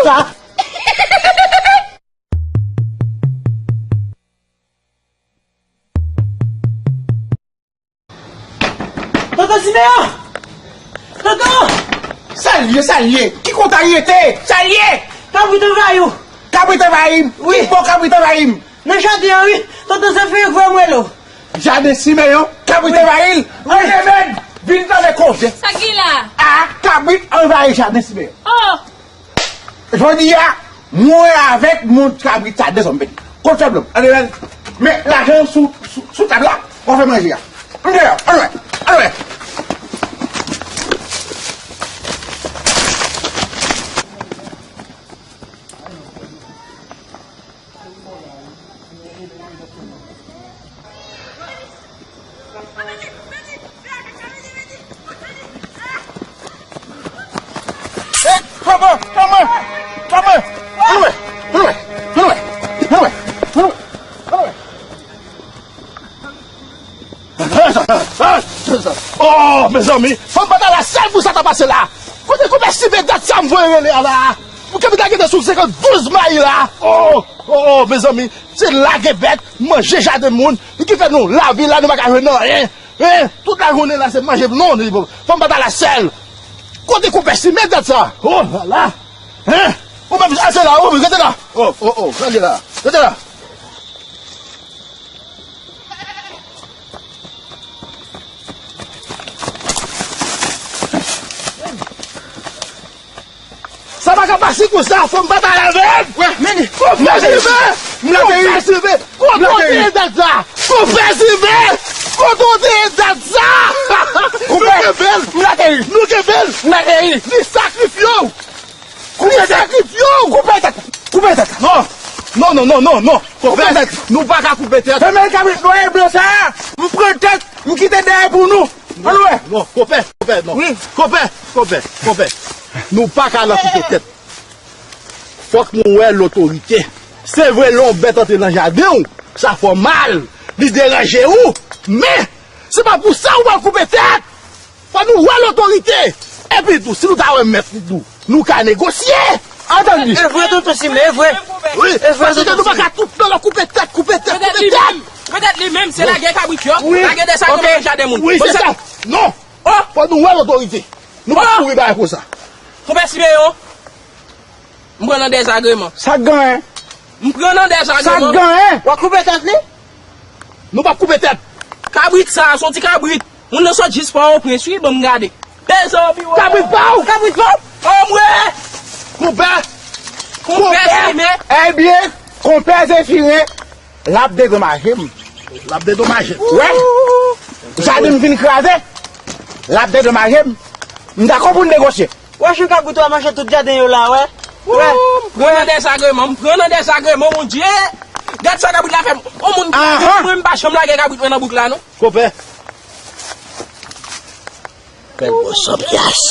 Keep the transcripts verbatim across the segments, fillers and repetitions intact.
Sa. Tonton Simeyon! Tonton! Sa l ye, sa l ye? Ki kontay rete? Sa l ye? Kabrit anvayi w! Kabrit anvayi m? Wi. Ki bò kabrit anvayi m? Nan jaden an, wi. Tonton Zefi, voye m rele w. Jaden Simeyon, kabrit anvayi l. Wi. Rete, men, vin tande koze. Sa ki la? A, kabrit anvayi jaden Simeyon. Oh! Jodi a, mwen avèk moun kabrit sa, de zòm pèdi. Kot fè blan? Ann ale. Men lajan sou, sou, sou tab la, w a fè manje a. Ann deyò, ann wè, ann wè. Eh, kòman, kòman, kòman? Ann wè, ann wè, ann wè, ann wè, ann wè, ann wè. Oh, mezanmi, fò m pa t al la sèl pou sa ta pase la. Kote konpè Simeyon dat sa m voye rele a la? Pou kapitèn gentan sou senkant douz mayi la. Oh, oh, oh, mezanmi, se lage bèt, manje jaden moun, li ki fè nou lavi la, nou pa ka jwenn anyen. Hein? Tout lajounen la, se manje, non, fò m pa t al la sèl. Kote konpè Simeyon dat sa? Oh la la. Hein? Ou menm, ase la, ou menm, rete la. Oh, oh, oh, rete la. Rete la. Sa pa ka pase konsa, fò m pa t al avè l. Wè, men li. Konpè Simeyon! M la te ri. Konpè Simeyon! Kote w te ye dat sa? Konpè Simeyon! Kote w te ye dat sa? Konpè, nou kenbe l! M la te ri. Nou kenbe l! M la te ri. Li sakrifye w! Li sakrifye w! Koupe tèt! Koupe tèt! Non! Non, non, non, non, non! Konpè, nou pa ka koupe tèt! Fèmen kabrit nwa e blan sa a! M pran tèt, m kite dèyè pou nou! Ann wè! Non, konpè, konpè, non. Wi. Konpè, konpè, konpè. Nou pa ka nan koupe tèt. Fòk nou wè lotorite. Se vre, lè yon bèt antre nan jaden w, sa fè w mal, li deranje w, men se pa pou sa ou pral koupe tèt. Fò nou wè lotorite. Epi tou, si nou ta wè mèt li tou, nou ka negosye. Antann li. E vre, tonton Simeyon, e vre. Wi, e vre, paske tonton Simeyon. Nou pa ka tout nan koupe tèt, koupe tèt, koupe tèt. Petèt li menm, petèt li menm, se lage kabrit yo, lage dèzagreman nan jaden moun. Wi, se sa. Non. Oh! Fò nou wè lotorite. Nou pa kouri bagay konsa. Konpè Simeyon, m pran nan dèzagreman. Sa k genyen? M pran nan dèzagreman. Sa k genyen? W a koupe tèt li? Nou p ap koupe tèt. Kabrit sa a, se yon ti kabrit. Moun nan sot jis Pòtoprens, wi, ban m gade. Mezanmi, wi. Kabrit pa w? Kabrit pa w? Anmwe! Konpè! Konpè Simeyon! Ebyen, konpè Zefiren, l ap dedomaje m. L ap dedomaje. Wè. Jaden m fin kraze. L ap dedomaje m. M dakò pou n negosye. Wè jan kabrit ou a manje tout jaden yo la, wè. Wè. M pran nan dèzagreman, m pran nan dèzagreman, Bondye. Gad sa kabrit la fè m. On moun ki mwen, m pa janm lage kabrit mwen nan bouk la, non. Konpè. Fè l bon san pyas.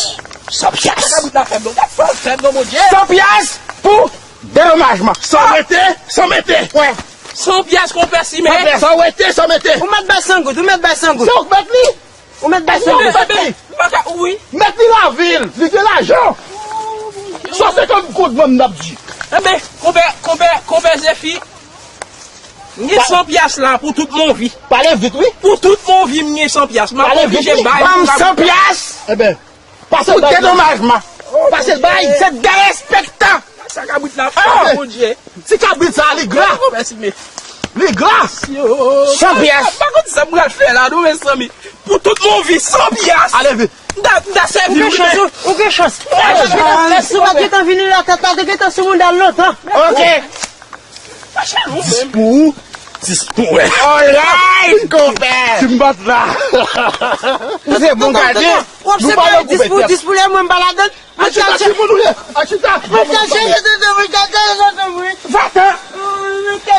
San pyas. Sa kabrit la fè m, non. Gad sa l fè m, non, Bondye. San pyas pou dedomajman. San rete, san mete. Wè. San pyas konpè Simeyon. San rete, san mete. Ou mèt bay san goud, ou mèt bay san goud. Se ou k mèt li. Ou mèt bay san goud. Mèt li. M pa ka, wi. Mèt li lavi l. Li gen lajan. San senkant goud, mwen, m ap di. Enben, konpè, konpè, konpè Zefi. M gen san pyas la pou tout mon vi. Pale vit, wi. Pou tout mon vi, m gen san pyas. M ap oblije bay. Ban m san pyas. Enben, pase l bay. Pou dedomajman. Pase l bay. Se derespektan. Sa kabrit la fè, Bondye. Ti kabrit sa, li gra. Li gra. San pyas. M pa konn sa m pral fè la, non, mezanmi. Pou tout mon vi, san pyas. Ale vit. M ta, m ta sèvi. Ou gen chans, ou, ou gen chans. Si w pa t gentan vini la, tèt la te gentan sou mouda l lontan. Ok. Dis pou ou, dis pou mwen. Alright, konpè. Si m pa t la. Ou se bon gade. W ap se pa dis pou, dis pou lè mwen m pa ladann. Achita, timoun ou ye. Achita. Mwen chache, mwen chache, mwen chache. Va-t-en.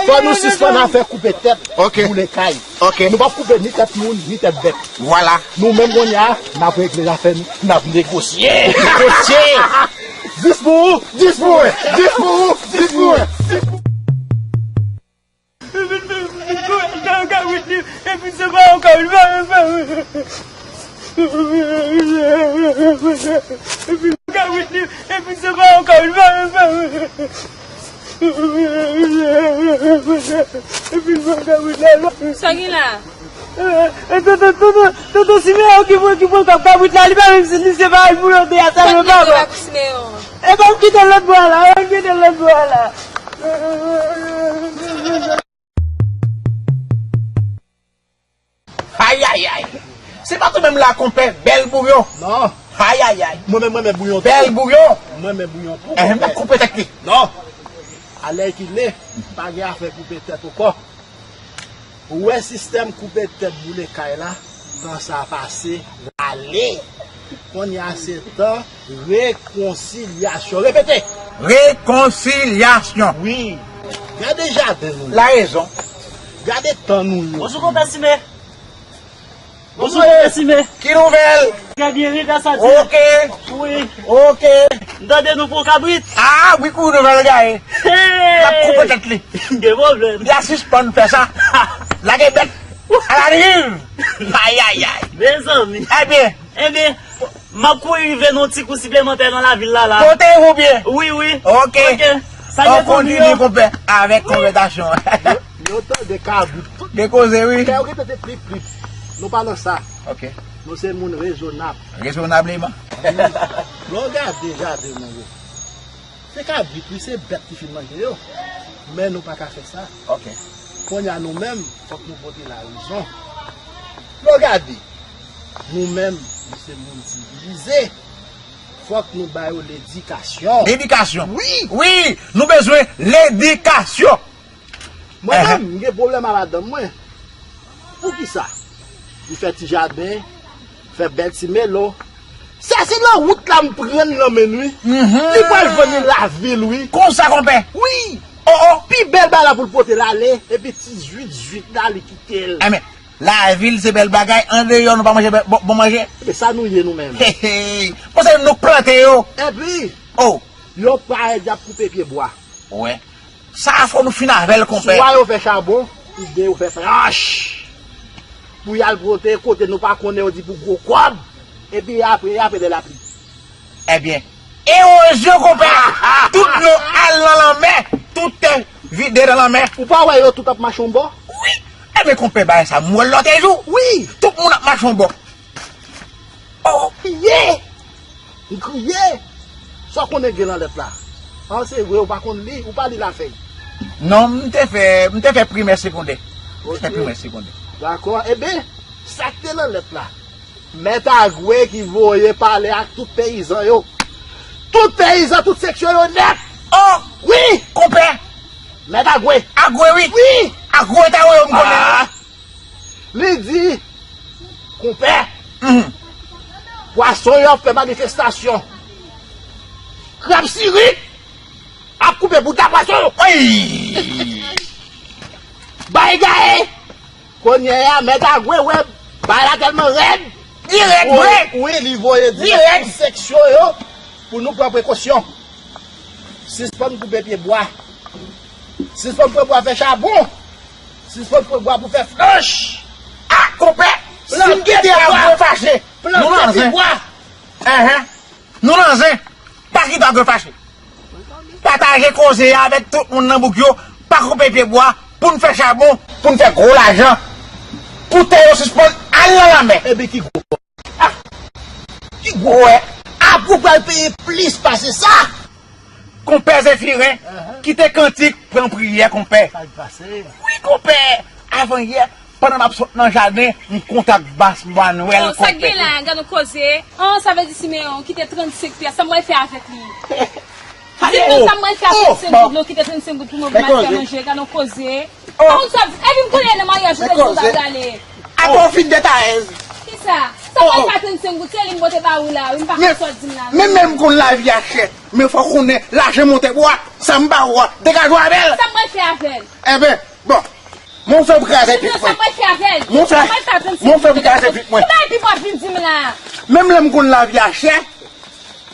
Fò nou sispann afè koupe tèt, boule kay. Ok. Nou p ap koupe ni tèt moun, ni tèt bèt. Vwala. Nou menm kounye a, n ap regle zafè nou, n ap negosye. Negosye. Dis pou ou, dis pou mwen, dis pou ou, dis pou mwen, dis pou. Epi se pa yon kabrit, pa yon kabrit. Epi se pa yon kabrit, pa, pa. Epi se pa yon kabrit la. Sa gen la? E tonton, tonton, tonton Simeyon ki pran, ki pran kab kabrit la, li pa menm si li se pa al pou yon te a, sa yo pa bon. E pa m kite l lòt bò a la, e pa m kite l lòt bò a la. Ayayay! Se pa tou menm la, konpè, bèl bouyon. Non. Ayayay! Mwen menm, mwen menm bouyon tou. Bèl bouyon. Mwen menm bouyon tou, eh, konpè. Koupe tèt li. Non. Alèkile, pa gen afè koupe tèt ankò. Ou wè sistèm koupe tèt boule kay la, tan sa pase, rale. Kounye a se tan rekonsilyasyon. Repete! Rekonsilyasyon. Wi. Gade jaden nou yo. La rezon. Gade tan nou yo. Bonjou, konpè Sime. Bonjou, konpè Sime. Ki nouvèl? Trè byen, wi, gras a Dye. Oke. Wi. Oke. M tande nou pran kabrit. Ah, wi, kou nouvèl gaye. Hey! N ap koupe tèt li. Gen pwoblèm. Ya sispann fè sa. Lage bèt. Aladriv. Ayayay. Mezanmi. Ebyen. Ebyen, m ap kouri rive nan ti kou siplemantè nan lavil la, la. Kote ou byen? Wi, wi. Oke. Oke. Sa gen kontinye, konpè, avèk konvètasyon. Yo, yo tande kabrit. Gen koze, wi. Kè yo gen tande plip, plip. Nou pa nan sa. Oke. Nou se moun rezonab. Rezonableman. Lè w gade jaden nou yo, se kabrit, wi, se bèt ki fin manje yo. Men nou pa ka fè sa. Oke. Kounye a nou menm, fòk nou pote larezon. Lè w gade, nou menm, nou se moun sivilize. Fòk nou ba yo ledikasyon. Ledikasyon. Wi. Wi, nou bezwen ledikasyon. Mwen menm, m gen pwoblèm a madanm mwen. Poukisa? Li fè ti jaden, fè bèl ti melo. Sa se nan wout la m pran l nan men l, wi. Li pral vann li lavil, wi. Konsa, konpè? Wi. Oh, oh. Pi bèl bagay la pou l pote l ale, epi ti zwit zwit la, li kite l. Enben, lavil se bèl bagay, andeyò nou pa manje bè-, bon, bon manje. Epi sa nou ye nou menm. Hey, hey. Paske nou k plante yo. Epi, oh, yo parèt y ap koupe pye bwa. Wè. Sa a fò nou fin avè l, konpè. Swa yo fè chabon, oubyen yo fè planch. Pou y al pote kote nou pa konnen, yo di pou gwo kòb. Epi apre, y ap rele lapli. Ebyen, ewozyon, konpè. Tout dlo al nan lanmè, tout tè vide nan lanmè. Ou pa wè yo tout ap mache yon bò? Wi. Ebyen, konpè, bagay sa, m wè l lòt jou. Wi. Tout moun ap mache yon bò. Oh, kriye! M kriye! Sa w konnen gen nan lèt la? An, se vre, ou pa konn li, ou pa li lafèy? Non, m te fè, m te fè primè segondè. M te fè primè segondè. Dakò. Eben, sa k te nan lèt la? Mèt Agwe ki voye pale ak tout peyizan yo. Tout peyizan, tout seksyon yo nèt. Oh! Wi! Konpè! Mèt Agwe. Agwe, wi. Wi! Agwe ta voye m konnen. Ah! Li di, konpè, pwason yo ap fè manifestasyon. Krab sirik ap koupe bouda pwason yo. Oy! Bay gaye! Kounye a, Mèt Agwe wè bagay la tèlman rèd. Li rèd vre. Wi, li voye dirèk pou seksyon yo pou nou pran prekosyon. Sispann koupe pye bwa. Sispann pran bwa fè chabon. Sispann pran bwa pou fè planch. Ah, konpè, si m kite Agwe fache, nou nan zen. Enhen. Nou nan zen. Pa kite Agwe fache. Pataje koze a avèk tout moun nan bouk yo. Pa koupe pye bwa pou n fè chabon, pou n fè gwo lajan. Pou tè yo sispann al nan lanmè. Epi ki gwo. Ah! Ki gwo, wè. Apre w pral peye plis pase sa. Konpè Zefiren, kite kantik, pran priyè, konpè. Sa k pase? Wi, konpè. Avan yè, pandan m ap sot nan jaden, m kontak Bas Manwèl, konpè. Oh, sa k gen la, gad yon koze. Oh, sa vle di Simeyon kite trannsenk pyès, sa m pral fè avèk li? Simeyon, sa m pral fè ak trannsenk goud, non, kite trannsenk goud pou mwen, pou m al fè manje, gad yon koze. Oh. Konn sa, epi m konnen nan maryaj ou bezwen bagay ale. Apa w fin dètayèz. Kisa? Sa pa ka trannsenk goud, se li m pote ba ou la, wi, m pa konn sa w di m la. Men, men m konn lavi a chè, men fò w konnen lajan monte bwa, sa m ba ou a, degaje w avè l. Sa m pral fè avè l? Enben, bon, mon frè m kraze pit mwen. Sa m pral fè avè l? Mon frè, mon frè m kraze pit mwen. Ki bagay pi bwa vin di m la? Menm lè m konn lavi a chè,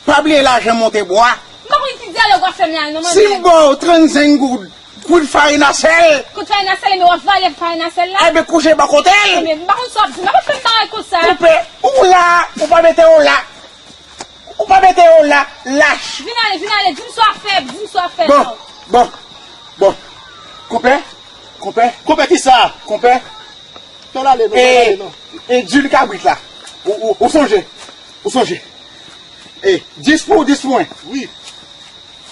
pa bliye lajan monte bwa. M pa konn ki dyalòg w ap fè m la, non, mwen menm. Si m ba w trannsenk goud, Kout farin a sèl. Kout farin a sèl, men w ap vale farin a sèl la. Enben, kouche bò kote l. Enben, m pa konn sa w ap di. M pa konn fè bagay konsa. Konpè, ou la, ou pa mete w la. Ou pa mete yo la, lach. Vin ale, vin ale, di m sa w ap fè, di m sa w ap fè. Bon, non, bon, bon. Konpè, konpè. Konpè kisa? Konpè. Fè l ale non, fè l ale non. E, e di l kabrit la. Ou, ou, ou sonje, ou sonje. E, dis pou ou, dis pou mwen. Wi.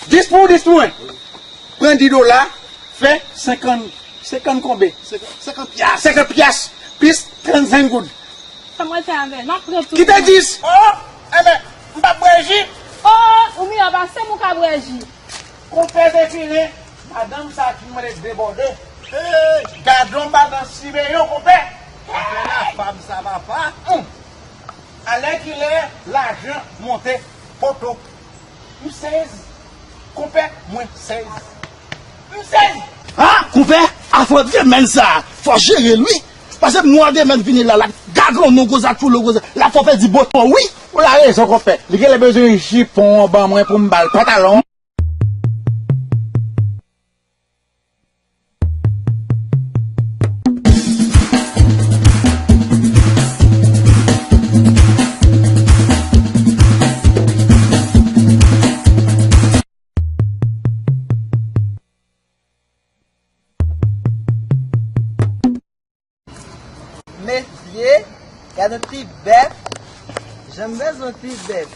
Dis pou ou, dis pou mwen. Pran dis dola, fè senkant, senkant konbe? Senkant, senkant pyas. Senkant pyas, plis trannsenk goud. Sa mwen fè avè l? M ap pran tout. Kite dis. Oh, enben, m p ap bwè ji. Oh, ou miyò pase m, ou ka bwè ji. Konpè Zefirin, madanm sa ki mande debòde. Hey, gadon madanm Simeyon, konpè. Konpè la fanm sa papa. Hum. Alèkile lajan monte poto. M sezi. Konpè, mwen sezi. M sezi. Ha, konpè, afè vye mèn sa, fò jere l wi. Pase mwa de mèn vini la, la, gagon non gwo zak pou lo gwo zak, la fò fè di boton wi. Ou la rezon konpè. Li genlè bezwen jipon an ban mwen pou m ba l pantalon. Mesye, gade yon ti bèf. Janm bezwen ti bèf.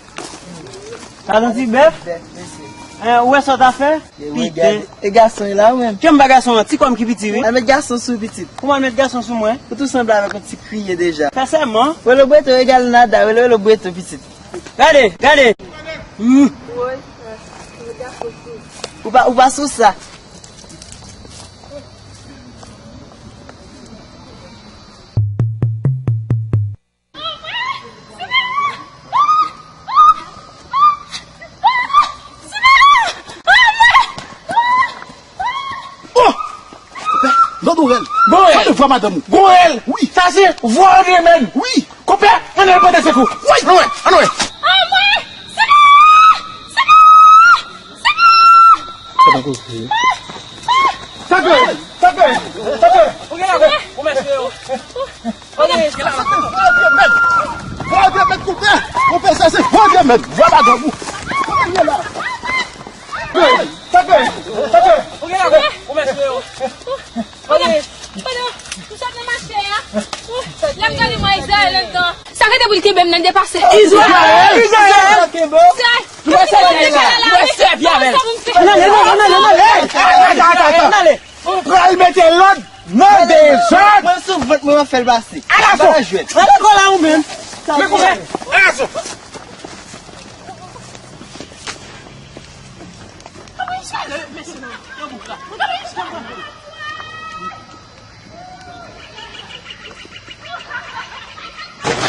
Gade yon ti bèf? Bèf, mesye. Eh, ou wè sa w ta fè? Piten. E gason la ou menm? Kè m pa gason an, ti kò m ki piti wi. Al met gason sou pitit. Kouman al met gason sou mwen? Ou tou sanble avèk yon ti kriye deja. Fè sèman. Welo bweto egal nada, welo welo bweto pitit. Gade, gade. Hmm. Ou pa, ou pa sou sa. Oh! Zòt ou rèl. Gon rèl. Sa se vwa madanm ou. Gon rèl. Wi. Sa se vwa yo te men. Wi. Konpè, ann al pote sekou. Wi. Ann wè, ann wè. Anmwe! Sekou! Sekou! Sekou! Sa fè? Sa fè? Sa fè? Ou gen la, ou mèt yo. Vwa de mèt. Vwa de mèt, konpè. Konpè, sa se vwa de mèt. Vwa madanm ou. Sa fè? Sa fè? Sa fè? Ou gen la, ou mèt yo. Pale, pale, m sot nan mache a. Lè m gade mwen Izrayèl anndan. Sa rete pou l kenbe m nan depase. Izrayèl! Izrayèl! Izrayèl! Li va sèvi avè l. Li va sèvi avè l. Ann ale, ann ale, ann ale, ann ale. Hey! Ata, ata, ata, ata. Ann ale. Pral mete lòd nan dezòd. Mwen sou vant mwen, m ap fè l pase. Ala fò. Ann ale kò la ou menm. Men koumen. Ala fò.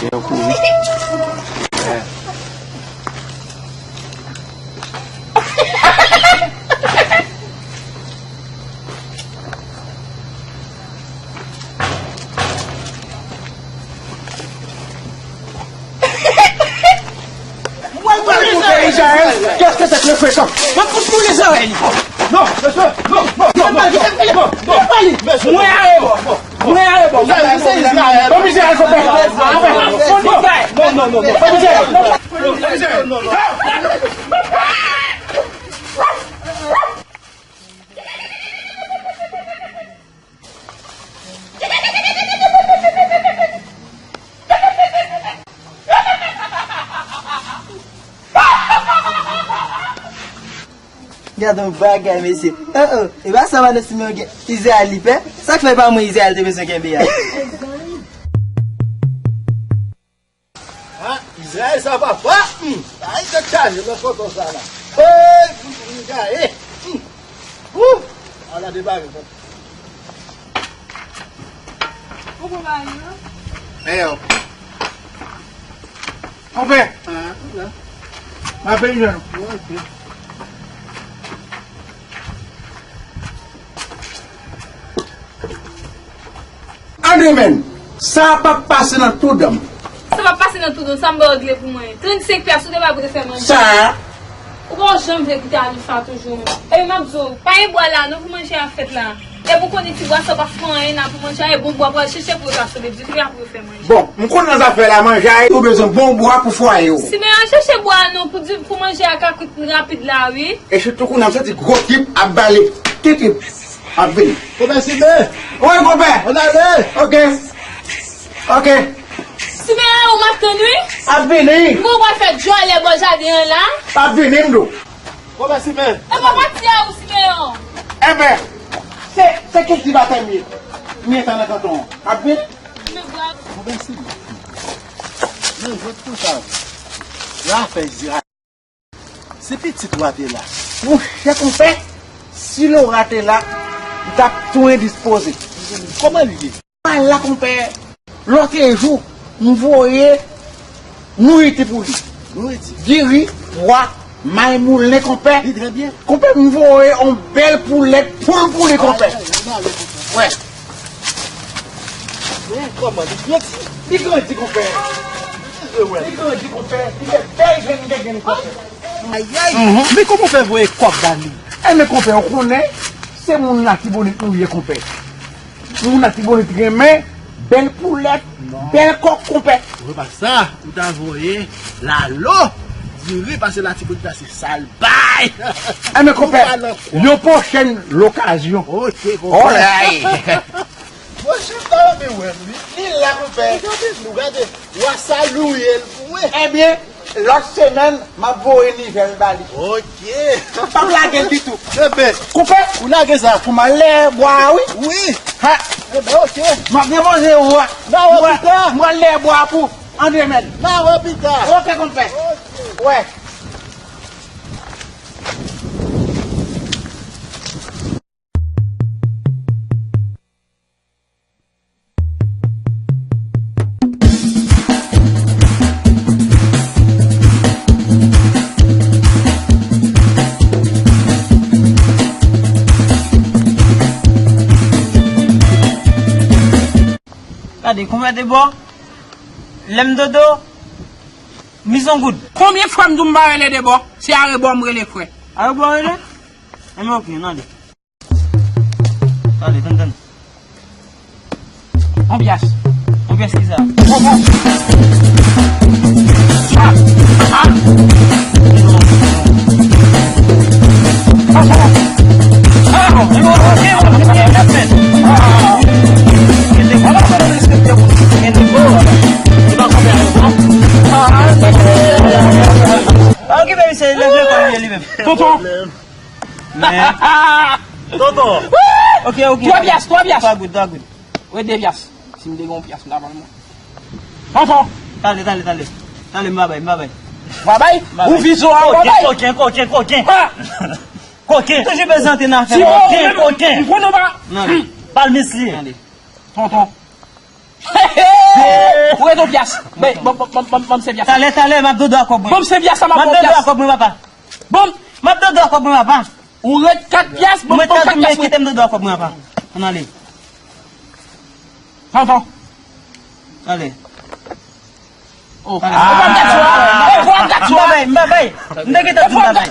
Yo kouri. Mwen pral koupe Izrayèl. Kèske sèt le frekan? Mwen fout boule zòrèy li. Non, mesye, non, non, non, non, non, non, non, mesye. Mwen ale bò. Mwen ale bò. Izrayèl, se Izrayèl. Ban m Izrayèl, konpè. Non, non, non, non. Ban m Izrayèl. Ban m Izrayèl. Gade yon bagay, mesye. Oh, oh. E pa sa madanm Simeyon gen Izrayèl li pè? Sa k fè pa mwen Izrayèl te bezwen kenbe a? Ah, Izrayèl sa papa. Hmm. Ay, tèt chaje nan fòtò sa la. Hey, pou m gaye. Hmm. Wouh! Ala de bagay. Ou bon bagay, non? Hey, yo. Konpè. Ah, la. M ap vin jwenn ou. Ok. An demen, sa p ap pase nan tou dan m. Sa p ap pase nan tou dan m, sa m ba w regle pou mwen. Trannsenk pyas ou te bay pou te fè manje. Sa a. Ou pa janm vle kite Alifa toujou menm. Epi m ap di w, pa gen bwa la non pou manje a fèt la. Epi w konnen ti bwa sa pa fè anyen, n ap manje a, e bon bwa pou al chèche pou yo ka sove dife, apre yo fè manje. Bon, m konn nan zafè la manje a, ou bezwen bon bwa pou fwaye w. Simeon, al chèche bwa non pou di, pou manje a ka kwit rapid la, wi. E sitou kounye a m santi gwo trip ap bale. Trip, trip. Ap vini. Konpè Simeon! Wi, konpè! Ann ale! Ok. Ok. Simeon, ou m ap tann, wi. Ap vini. M pral fè djòlè bò jaden an la. Ap vini, m di w. Konpè Simeon! E pa pati a ou, Simeon! Enben, se, se kiltivatè m ye. M ye tan nan kanton an. Ap vin? Konpè Simeon! Men jwèt konsa. L a fè zira. Si pitit ou a te la. Monchè konpè, si Lora te la, li t ap tou endispoze. Kòman li ye? Mal la, konpè. Lòtrejou, m voye nouriti pou li. Nouriti? Diri, pwa, may moulen, konpè. Li trè byen. Konpè, m voye yon bèl poulèt, poul pou li, konpè. Ay, ay, ay, ay, konpè. Wè. Men kòman li grandi? Li grandi, konpè. Li grandi, konpè. Li fè bèl grenn, bèl grenn, konpè. Ayayay! Men kòman w fè voye kòb ba li? Enben, konpè, ou konnen, se moun Latibonit nou ye, konpè. Moun Latibonit renmen bèl poulèt, bèl kòk, konpè. Ou pa sa, ou ta voye lalo, diri, pase Latibonit la se sa l bay. Enben, konpè, yon pwochèn lokazyon. Ok, konpè. Olay! Monchè, m ta renmen wè l, wi. Li la, konpè. Gade nou, gade. Wa sa louye l pou mwen. Ebyen, lòt semèn, m ap voye nivèl ba li. Ok. M p ap lage l ditou. Enben, konpè, ou lage sa. Pou m al lè bwa a, wi. Wi. Ha. Enben, ok. M ap depoze ou a. N a wè pita. M pral lè bwa a pou an demen. N a wè pita. Ok, konpè. Ok. Wè. Gade, konpè de bò, lè m dodo, mi son goud. Konbyen fwa m di w m pa rele de bò? Se arebò m rele, frè. Arebò rele? Enben, ok, n ale. Tande, tann, tann. On pyès. On pyès ki sa? Bon, bon. Ah, ah. Ah, bon. Ah, bon. Pa okipe misye, leve kò li menm. Tonton. Men. Tonton. Ok, ok. Twa pyès, twa pyès. Twa goud, twa goud. Wi, de pyès. Si m te gen yon pyès, m ta ba l mwen. Tonton. Tande, tande, tande. Tande, m pa bay, m pa bay. M pa bay? M pa bay. Ou vizyon an, m pa bay. Koken, koken, koken, koken. Ah! Koken. Toujou bezwen antre nan afè. Koken, koken. M konnen w pa. Non, non. Palmis li ye. Tande. Tonton. Ou ret yon pyès. Ban m, ban m, ban m, ban m, ban m senk pyès. Talè, talè, m ap dodo a kòb mwen. Ban m senk pyès sa, m ap ban w pyès. M ap dodo a kòb mwen, papa. Ban m. M ap dodo a kòb mwen, papa. Ou ret kat pyès, ban m, ban m kat pyès mwen. Kite m dodo a kòb mwen, papa. Ann ale. Tonton. Ale. Oh. Ale. E pran kat sou a. E pran kat sou a. M pa bay, m pa bay. M te gentan di m pa bay.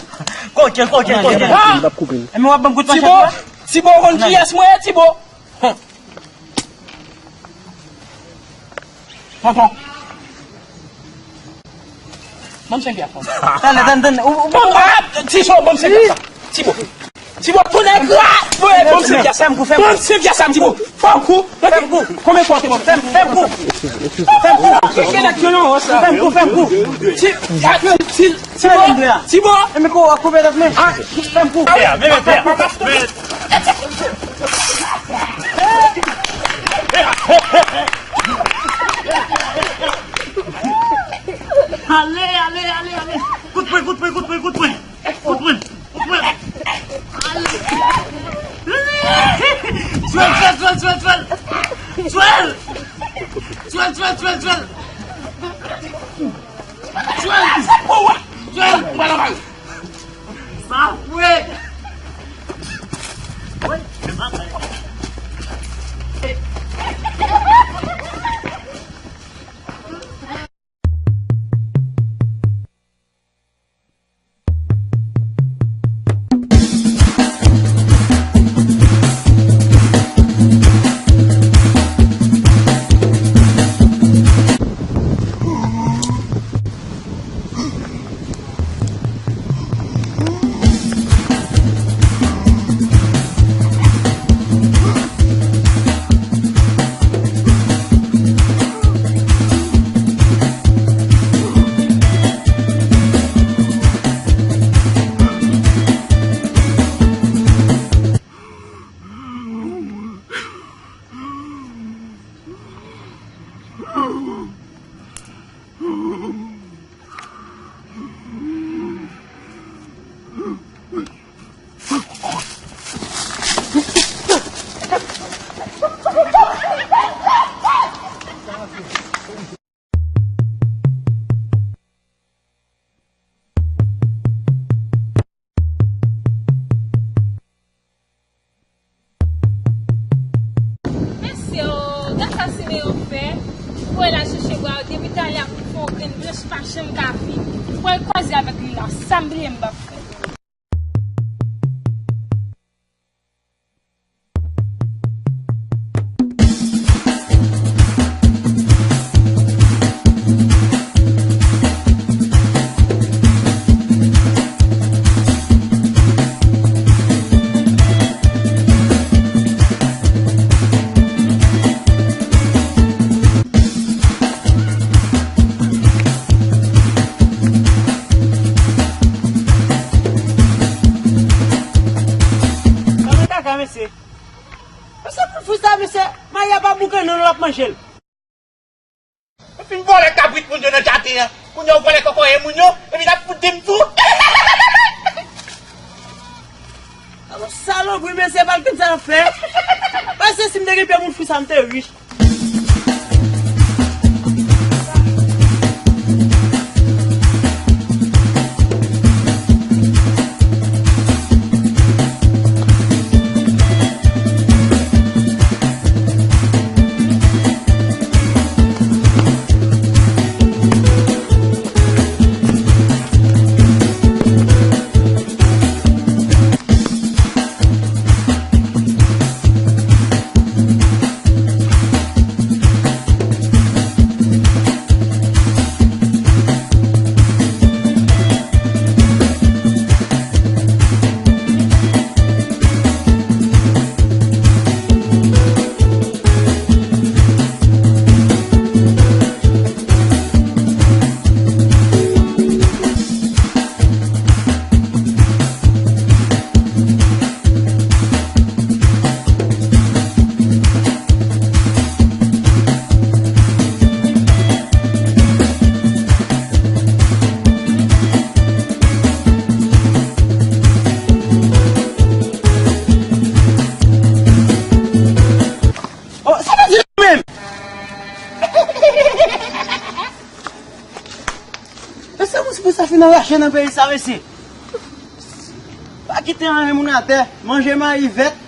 Koken, koken, koken. Ah! E men w ap ban m kout machèt la? Tibo, Tibo, ou konn kiyès mwen ye, Tibo? Tonton. Ban m senk pyès, tonton. Tande, tande, tande. Ou, ou, ban m, ah, ti so, ban m senk pyès sa. Ti bo. Ti bo, tonè gra. Ban m senk pyès sa. Ban m senk pyès sa, ti bo. Fè m kou. Fè m kou. Konbyen fwa w te ban m? Fè m, fè m kou. Fè m kou. Fè m kou, fè m kou. Ti, ah, ti, ti, ti bo. Ti bo. E men kou, w ap koupe tèt mwen. Ah, fè m kou. Ale, ale, ale, ale. Kout pwen, kout pwen, kout pwen, kout pwen. Kout pwen, kout pwen. Ale. Swèl, swèl, swèl, swèl, swèl. Swèl. Swèl, swèl, swèl, swèl. Swèl. Swèl, ou pa nan bal. Sa fre. Blanch pa janm ka fin. Mwen kwaze avèk li la. Sa m bliye m p ap fè. Kaka, mesye. Mesye, kout fou sa, mesye. Maya pa bouke, non, l ap manje l. Ou fin vòlè kabrit moun yo nan jaden an. Kounye a, ou vòlè kòkòye moun yo, epi n ap fout di m tou. Alò, salopri, mesye, pa l tèt sa l ap fè. Paske si m te gen pye moun fou sa, m te rich. Oh, sa vle di menm? Mesye, moun sa fin anrache nan peyi sa, mesye. Pa kite anyen moun atè, manje mayi vèt.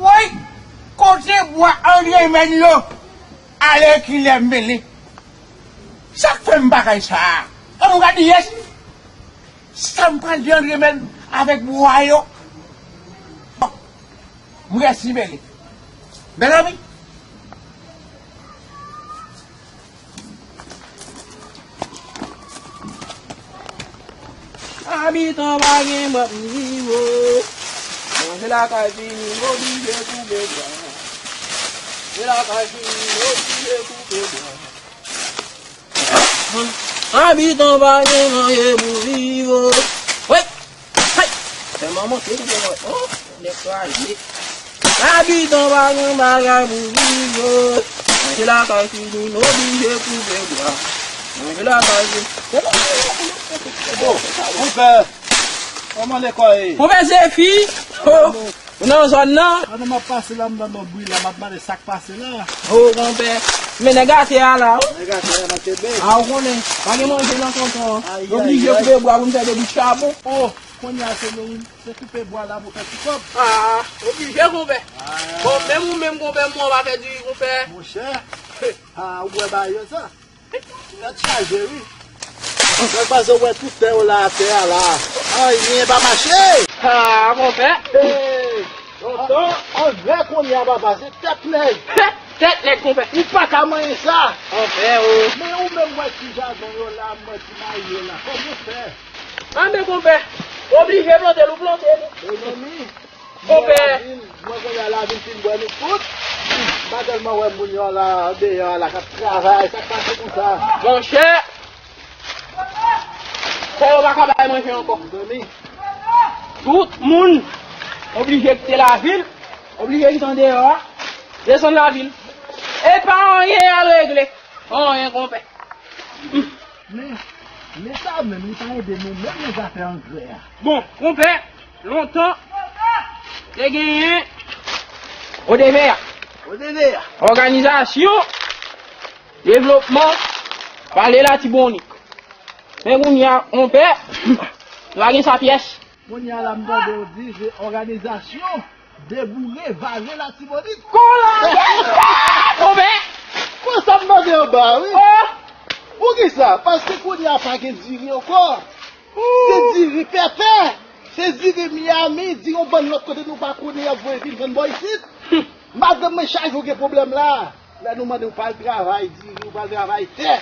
Woy! Kote bwa Andremèn yo? Alèkile m mele. Sa k fè m bagay sa a? An nou gade yès. Sa m pral di Andremèn avèk bwa yo? M resi mele. Mezanmi. Abitan pa gen bòt nivo. Manje lakay fini, oblije koupe bwa. Manje lakay fini, oblije koupe bwa. Abitan pa gen manje pou viv. Wi. Hey! Tèlman monte, tèlman, oh, nèg kraze. Abitan pa gen bagay pou viv. Manje lakay fini, n oblije koupe bwa. Manje lakay fini. Oh, konpè, kòman lekòl ye? Konpè Zefi, oh, ou nan zòn nan? Pandan m ap pase la, m tande yon bri la, m ap mande sa k pase la. Oh, konpè, men nèg atè a la, oh. Nèg atè a nan kenbe. A, ou konnen, pa gen manje nan tonton. Ay, ay, ay. N oblije koupe bwa pou n fè de bout chabon. Oh, kounye a se nou. Se koupe bwa la pou fè ti kòb. Ah, oblije, konpè. Ah. Bon, menm ou menm, konpè, mwen pa fè diri, konpè. Monchè. Ah, ou wè bagay yo sa? Tèt chaje, wi. Mwen panse w wè tout tè yo la atè a la. Anyen pa mache. Ah, konpè. Hey, lontan. An vrè kounye a papa, se tèt nèg. Tèt nèg, konpè. Ou pa ka manyen sa. Konpè, o. Men ou menm wè ti jaden yo la, mwen ti mayi yo la. Kòman w fè? Anben, konpè. Oblije plante l, ou plante l. Mezanmi. Konpè. Mwen konnen lavil fin bwè nou tout. M pa tèlman wè moun yo la deyò a la k ap travay, sa k pase konsa? Monchè, kò yo pa ka bay manje ankò. Tout moun oblije kite lavil, oblije kite andeyò a, desann lavil. E pa anyen y al regle. Anyen, konpè. Men, men sa menm, li pa ede nou menm nan zafè angrè a. Bon, konpè, lontan, te genyen O D V A. O D V A. Òganizasyon Devlopman Vale Latibonit. Men kounye a, konpè, nou pa gen sa pyès. Kounye a la, m tande yo di se òganizasyon deboure vale Latibonit. Kola! Konbyen? Konsa m tande anba, wi. Oh! Poukisa? Paske kounye a pa gen diri ankò. Se diri pèpè. Se diri Miami, diri yon bann lòt kote nou pa konnen y ap voye vin vann bò isit. Madanm mwen chak jou gen pwoblèm la. Lè nou mande w pa al travay diri, ou pa al travay tè.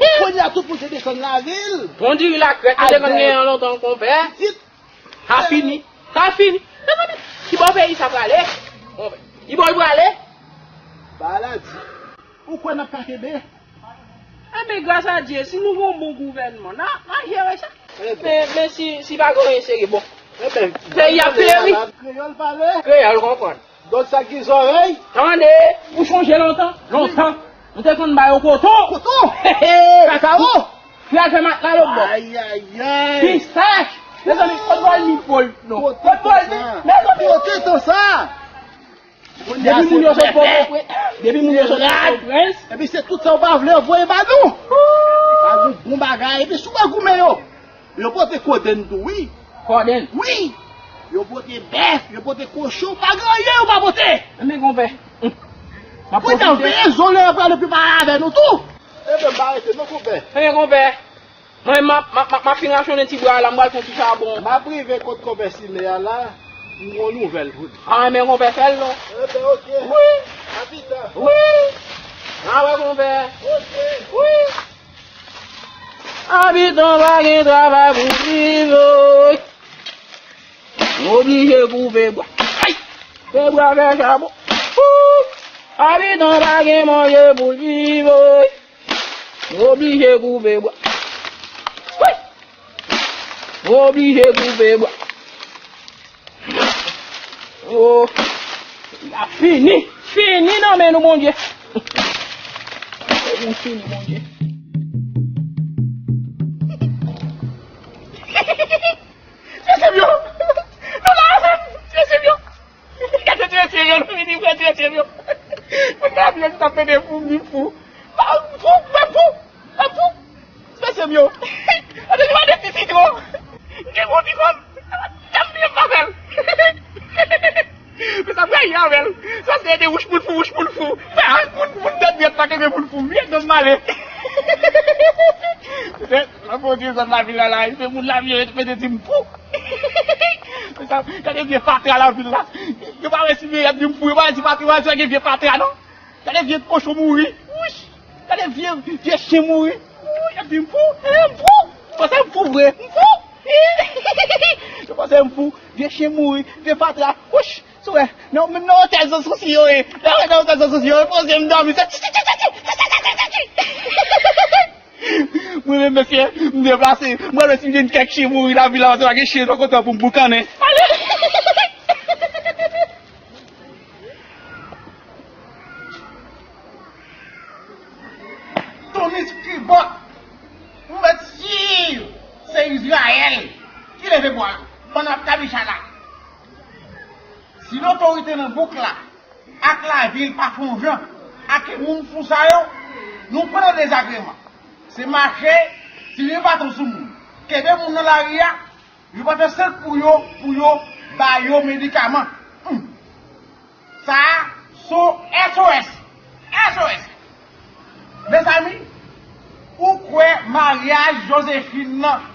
Kounye a tout moun se desann lavil. Bon diri lakrèt, nou te konn genyen an lontan, konpè. Sa fini. Sa fini. Mezanmi, ki bò peyi sa prale? Konpè. Ki bò l prale? Bagay la di. Ou kwè n ap ka kenbe? Enben, gras a Dye, si nou gen yon bon gouvènman, n a, n a jere sa. Men, men si, si pa gen anyen serye, bon. Peyi ap fleri. Kreyòl pale. Kreyòl konprann. Donk sa k gen zòrèy. Tande, ou chonje lontan? Lontan. Nou te konn ba yo koton. Koton? Kakao? Pou y al fè matla lòt bò. Ayayay. Pistach. Mezanmi, kot bò l ni pòl non? Kot bò l ni? Mezanmi. Kote tan sa? Depi moun yo sot Pòtoprens, depi moun yo sot Pòtoprens. Epi se tout sa yo pa vle yo voye ba nou. Pa gen bon bagay. Epi si w pa goumen yo, yo pote kodenn tou, wi. Kodenn? Wi. Yo pote bèf, yo pote kochon, pa gen anyen yo pa pote. Men konpè. Kounye a veye zon lè yo prale pi pale avè nou tou. Ebyen, m pa rete non, konpè. Men konpè. Mwen, m ap, m ap, m ap, m ap fin rachonnen ti bwa a la, m pral fè yon ti chabon. M ap rive kot konpè Sime a la, m gon nouvèl pou li. Ah, men konpè fè l non. Ebyen, oke. Wi. Abitan. Wi. Ah, wè konpè. Oke. Wi. Abitan pa gen travay pou viv, wi. M oblije koupe bwa. Ay! Fè bwa fè chabon. Wi. Abitan pa gen manje pou viv, wi. M oblije koupe bwa. Wi! M oblije koupe bwa. Oh, y ap fini. Fini nan men nou, Bondye. Nou fini, Bondye. Mesye m yo! Nou la, mesye m yo! Gade tretye yo, nou vini pran tretye yo. Moun nan vin t ap mete fou, m vin fou. M fou, m fou, m fou. Mesye m yo. Gade nou gade ti sitwon. M gen gwo ti kòb. Dam byen pa fè l. Men sa fè y avè l. Sa se de wouch moun fou, wouch moun fou. Fè wouch moun, moun tèt dwèt pa kenbe moun fou. Vye dam male. Petèt, la pwodui zòn lavil la, la, se moun lavil yo mete di m fou. Gade vye fatra lavil la. Yo pa wè si vye y ap di m fou, yo pa wè si fatra, yo pa wè si gen vye fatra non. Gade vye kochon mouri. Wouch. Gade vye, vye chen mouri. Wouch, y ap di m fou. Eh, m fou. Yo panse m fou vre. M fou. Yo panse m fou. Vye chen mouri. Vye fatra. Wouch. Sou wè. Non, menm nan otèl Zansosi yo ye. Nan otèl Zansosi yo ye. Poze m dòmi. Sa ti, ti, ti, ti, ti. Mwen menm, mesye, m deplase. Mwen wè si m jwenn kèk chen mouri lavil la, paske pa gen chen nan kote pou m boukannen. Ale! Tonis Kibòt, ou mèt si se Izrayèl ki leve bwa, bann ap kabicha la. Si lotorite nan bouk la ak lavil pa fè yon jan ak moun fou sa yo, nou pran dezagreman. Se mache, tire baton sou moun, kenbe moun nan lari a, yo pa fè sant pou yo, pou yo ba yo medikaman. Humm. Sa a, se yon S O S. S O S. Mezanmi, ou kwè maryaj Joséphine nan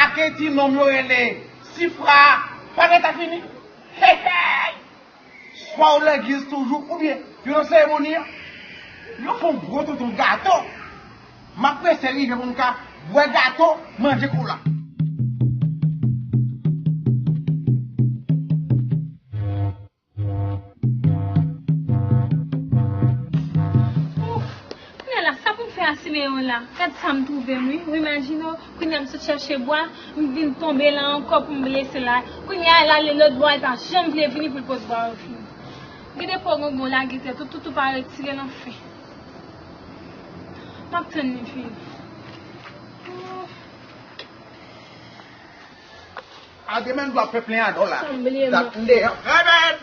ak ti nonm yo rele Sifra a pa gentan fini? Hey, hey! Swa w legliz toujou, oubyen yo nan seremoni an, yo fè yon gwo tonton gato. M ap prese rive pou m ka bwè gato, manje kola. Kounye a la, sa pou m fè a Simeyon la? Gad sa m twouve m, wi. Ou imajine w, kounye a m sot chèche bwa, m vin tonbe la ankò pou m blese la. Kounye a, l ale lòt bò, li pa janm vle vini pou l pot bwa yo vini. Gen de pwa gongon lage tèt ou, tout ou pa retire l anfen. M ap tann li vini. A demen dwa fè plen a dò la. Sanble m. Dat m deyò. Remen!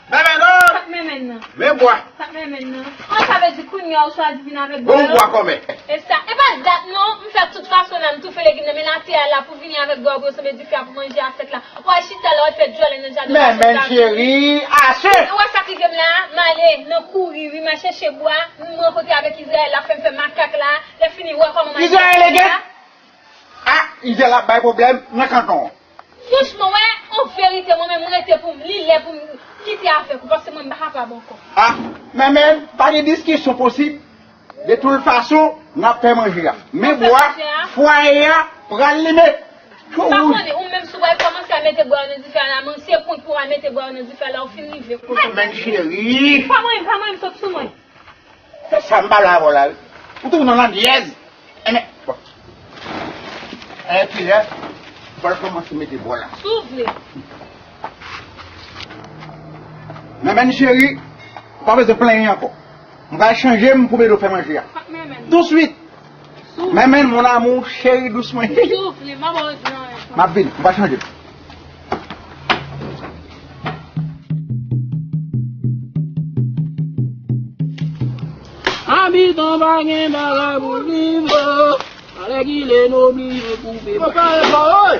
Remen non! Sa k mennen nan? Men bwa. Sa k mennen nan? An, sa vle di kounye a ou chwazi vin avèk bwa yo? Bon bwa kòmè. E sa, e pa dat non, m fè tout fason la, m toufe legim nan, men latè a la pou vini avèk bwa pou yo sanble dife a pou manje a fèt la. W al chita la, w al fè djòlè nan jaden. Men, men cheri, ase! Ou wè sa k rive m la? M ale nan kouri, wi, m al chèche bwa, m rankontre avèk Izrayèl, l ap fè m fè makak la, lè fini, w wè kòman m al Izrayèl e gen? A, Izrayèl ap bay pwoblèm nan kanton an. Franchman, wè, an verite, mwen menm, mwen rete pou m, li lè pou m kite avèk ou, paske mwen, m pa kapab ankò. A, men, men, pa gen diskisyon posib. De tout fason, n ap fè manje a. Men bwa, fwaye a pral limen. M pa konnen, ou menm, si w pral kòmanse a mete bwa yo nan dife a la, men se pwen pou w al mete bwa yo nan dife a la, ou fin rive kote. Men cheri. Pa mwen, pa mwen, sot sou mwen. Se sa m pale avè w la, wi. Ou toujou nan landyèz. Enben, bon. Enben, kilè, fò l kòmanse mete bò la. Si w vle. Men, men, cheri, ou pa bezwen plenyen ankò. M pral chanje m pou m ede w fè manje a. Touswit. Men, men, mon amour, cheri dous mwen. Si w vle, m pa ba w di anyen. M ap vini, m pral chanje m. Abitan pa gen bagay pou viv. Alèkile nou bliye koupe. Konpè, konpè, oy!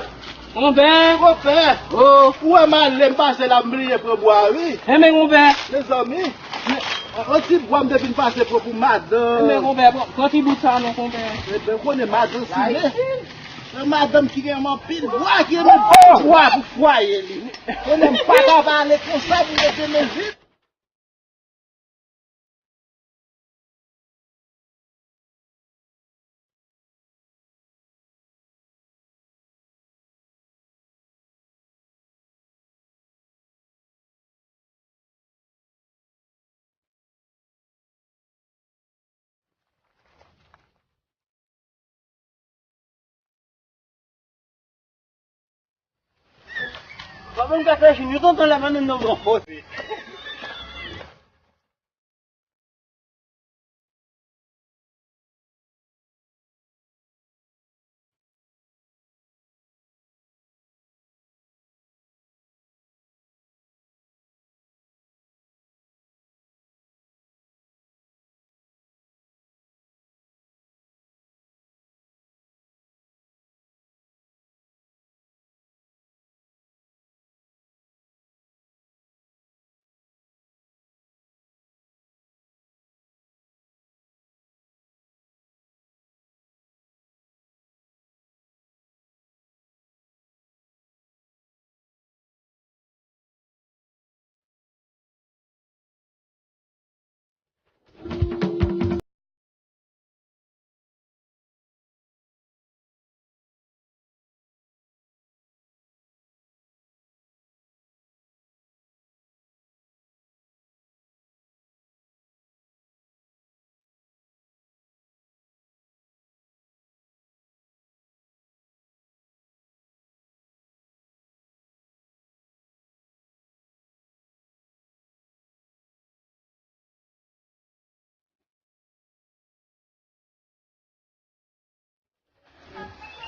Konpè! Konpè! Oh! Ou wè m ale, m pase la, m bliye pran bwa, wi. Enben, konpè! Mezanmi, yon ti bwa m te vin pase pran pou madanm. Enben, konpè, pran, pran ti bout sa non, konpè. Enben, ou konnen madanm simen. Yon madanm ki gen anpil bwa, ki renmen bwa pou fwaye li. Konnen m pa ka pale konsa pou mete men vit. Pa menm ka fè jini tonton la, pa menm nan gran fòs.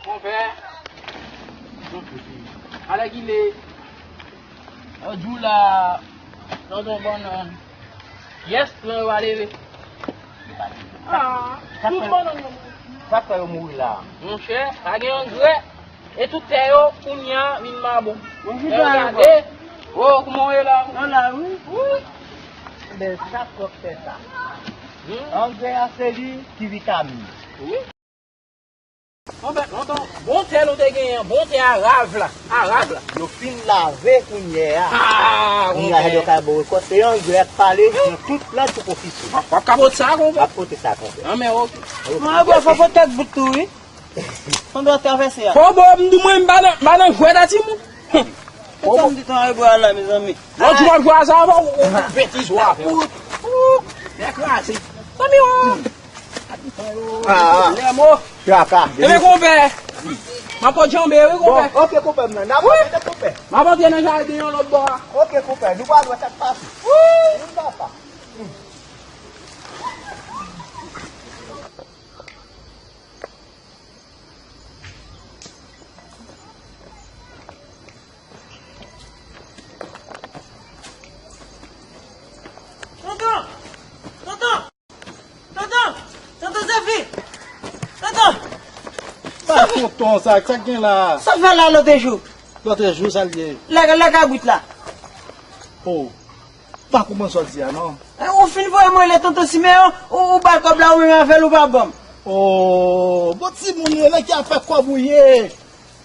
Konpè. Alèkile. Yon jou la, tonton bannann. Yès, lan yo va leve. Ah, tout bannann yo mouri. Sa k fè yo mouri la? Monchè, pa gen angrè. E tout tè yo, kounye a, vin mabon. Lè yo gade, oh, kouman w ye la? Nan la, wi. Wi. Ben, sa k fè sa? Angrè a se li ki vitamin. Bon, ben, lontan, bon tè nou te genyen, bon tè Arav la, Arav la. Yo fin lave kounye a. Ah, kounye a, konpè. Yo ka bo rekòt, se angrè k pale nan tout plant pou pwofisyon. W ap, w ap ka pote sa, konpè? W ap pote sa, konpè. An, men, ok. Mwen, bò, fò pote kèk bout tou, wi. Fò n dwe travèse a. Fò bo, m di mwen, m pa nan, m pa nan jwèt a timoun. Kòman m di tan e bwa la, mezanmi? Lòt jou w ap jwe a sa, w ap betiz w ap fè. Ou, ou, nèg kraze. Zanmi w. Ah, ah. Lè mò. Traka. Ebyen, konpè. M ap pot janbe, wi, konpè. Bon, ok, konpè, m nan. N ap wi. Konpè. M ap antre nan jaden an lòt bò a. Ok, konpè. Nou pral wè sa k pase. Wi. Wi, papa. Tonton! Tonton! Tonton! Tonton Zefi! Tonton! Pa tonton sa, sa k gen la? Sa fè la lòt jou? Lòt jou, sa l ye? Lè, lè kabrit la. Oh. Pa konprann sa w di a, non. Eh, ou fin voye mwen rele tonton Simeyon, ou, ou ba kòb la, ou menm avè l, ou pa ban m. Oh, bon timoun yo, nèg ki ap fè kòb ou ye.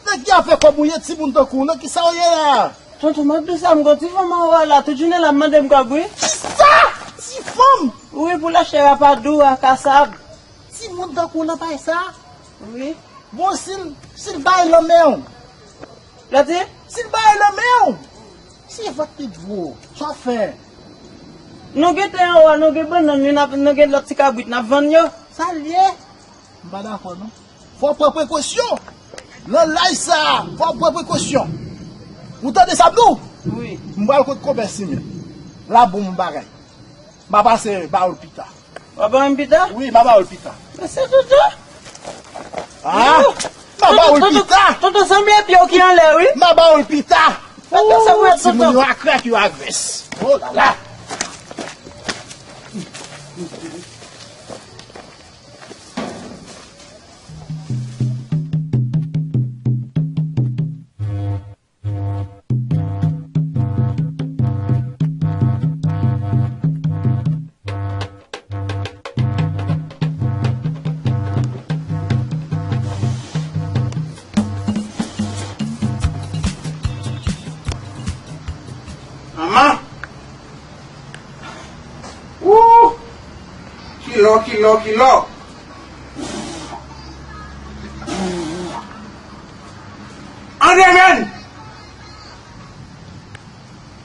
Nèg ki ap fè kòb ou ye, timoun tankou w, nan kisa w ye la? Tonton, m ap di sa, m gon ti fanm anwo a la, tout jounen l ap mande m kòb, wi. Kisa? Ti fanm? Wi, pou l achte rapadou ak kasab. Timoun tankou w nan bay sa? Wi. Bon, si l, si l bay nan men w. Lè di? Si l bay nan men w, si vant li gwo, sa w ap fè? Nou gen tè anwo a, nou gen bannann, nou n ap, nou gen lòt ti kabrit, n ap vann yo. Sa l ye? M pa dakò, non. Fò w pran prekosyon. Nan laj sa a, fò w pran prekosyon. Ou tande sa m di w? Wi. M pral kot konpè Simen. L ap bon m bagay. M a pase ba w l pita. W a ba m pita? Wi, m a ba w l pita. Mèsi, tonton. Ah, m a ba w l pita. Tonton, tonton, sanble pye w ki anlè, wi. M a ba w l pita. Tonton, sa mwen, timoun tonton. Yo a krèk, yo a grès. Oh la la. Manman! Wou! Kilò, kilò, kilò! Andre, men!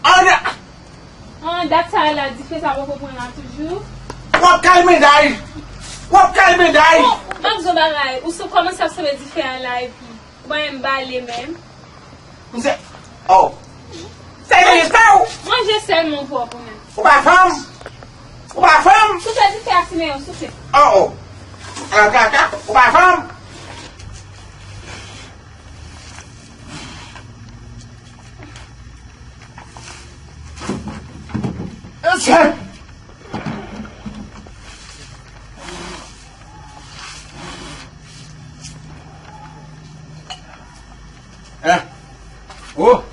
Andre! Ah, dat sa la, dife sa poko pran la toujou? W ap kay menday! W ap kay menday! Bon, m ap di w bagay, ou sou kòmanse ap sanble dife a la, epi, bon, m bale menm. Misye, oh. Se respè w. Manje sèlman ou pwòp ou menm. Ou pa fanm. Ou pa fanm. Souple dife a Simeyon, souple. Oh, oh. Kaka, ou pa fanm. Mesye. Eh. Oh.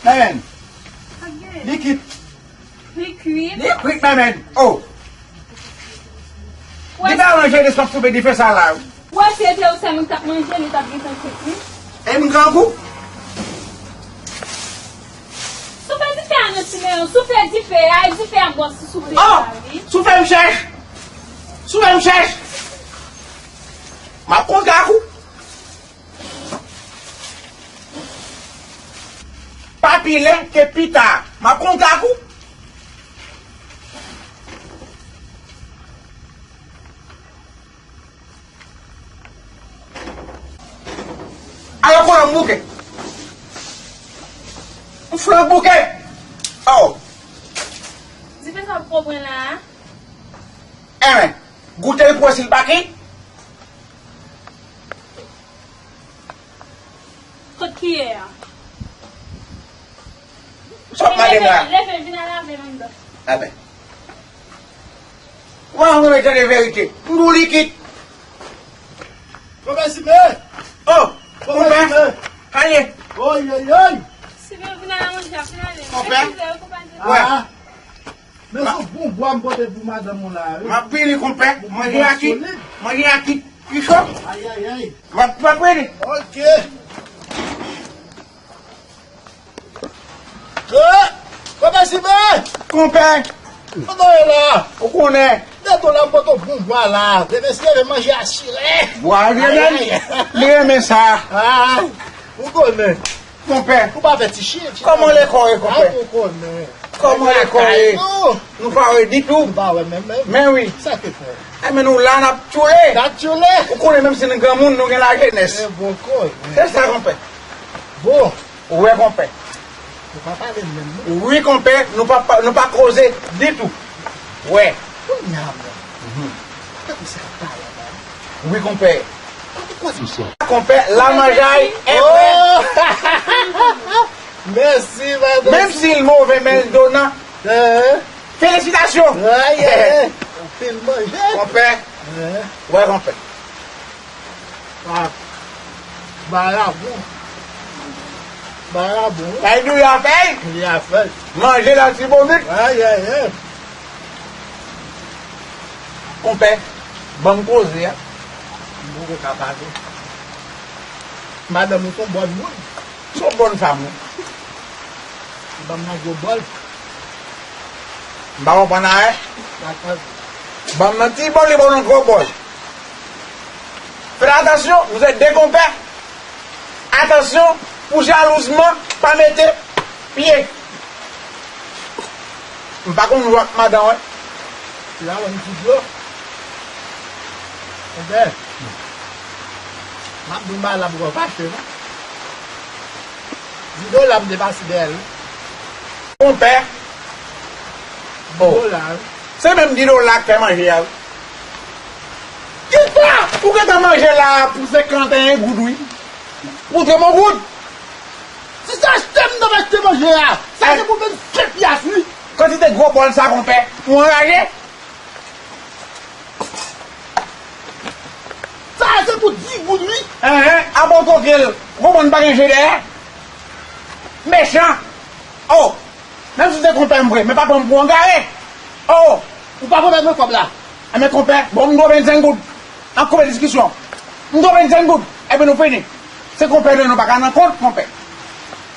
Men, men. Li kwit. Li kwit. Li kwit, men, men. Oh. Li pa ranje de sòf soupe dife sa la. Ou wè si se te ou sèlman ki t ap manje, li t ap gentan kwit, wi. E m grangou. Soupe dife a non, Simeyon, soupe dife a, e dife a bò sou soupe a, wi. Soupe m chèch. Soupe m chèch. M ap kontre ak ou. Pa pi lè ke pita. M ap kontre ak ou. Alò konnen m bouke. M flank bouke. Oh. Dife sa w pran la a? Enben, goute l pou wè si l pa kit. Kot kiyè a? Sa w ap mande m la? Leve, leve, vin al lave m anndan. Enben. Ou pa janm renmen tande verite. M di w li kit. Konpè Simen! Oh! Konpè Simen! Kanye? Oy, oy, oy! Simen, vin al manje, vin ale. Konpè? Eskize, konpè. Wè. Ah. Se yon bon bwa m pote pou madanm ou la, wi. M ap vini, konpè. Manje a ki, manje a ki, ki cho. Ayayay. M ap, m ap vini. Ok. Konpè Simen! Konpè! Kote w ye la? Ou konnen. Depi w la, m pote w bon bwa la. Depi se leve manje asire. Bwa li renmen. Li renmen sa. Ah, ou konnen. Konpè. Ou pa fè ti chen, ti. Kòman lekòl ye, konpè? Ah, ou konnen. Kòman lekòl ye? Nou pa wè ditou. Nou pa wè menm, menm. Men wi. Sa ke fè? Enben nou la n ap tchoule. N ap tchoule. Ou konnen menm si nou granmoun, nou gen lajenès. Se bon, konpè. Se sa, konpè. Bon. Ou wè, konpè. Nou pa pale menm, non? Wi, konpè, nou pa, pa, nou pa koze ditou. Wè. Kounye a menm. Mhm. Tankou sa k pale la. Wi, konpè. Kote koze sa? Konpè, la manjay e prè. Oh! Mèsi, madanm. Menm si l move, men l donan. Eh. Felisitasyon. Ay, ay, ay. Ou fin manje. Konpè. Eh. Wè, konpè. Ah, bagay la bon. Bagay la bon. Ay, nou y a fèy. Y a fèy. Manje Latibonit. Ay, ay, ay. Konpè, ban m koze a. M poko ka pale. Madanm ou se yon bòn moun. Se yon bòn fanm, wi. Li ban m nan gwo bòl. M pa konprann anyen. Dakò. Ban m nan ti bòl, li ban w nan gwo bòl. Fè atansyon, vous êtes deux compères. Atansyon pou jalouzman pa mete pye. M pa konn jwe ak madanm, wi. Ti la wè m ti dlo. Konpè. M ap di w bagay la pou w fache, non. Di dola m te pase dèyè l. Konpè. Oh. Di dola, wi. Se menm di dola k fè manje a, wi. Kisa? Ou gentan manje la pou senkanteyen goud, wi. Pou trè bon goud. Si se achte m t ap achte manje a, sa se pou vennsenk pyas, wi. Kantite gwo bòl sa, konpè. Ou anraje? Sa se pou dis goud, wi. Enhen, apa w twoke l. Ou konprann pa gen je dèyè? Mechan. Oh, menm si w se konpè m vre, men pa pran m pou angare. Oh. Ou pa pran mwen kòb la. Enben, konpè, bon, m dwe w vennsenk goud. An koupe diskisyon. M dwe w vennsenk goud. Enben, nou fini. Se konpè nou ye, nou pa ka nan kont, konpè.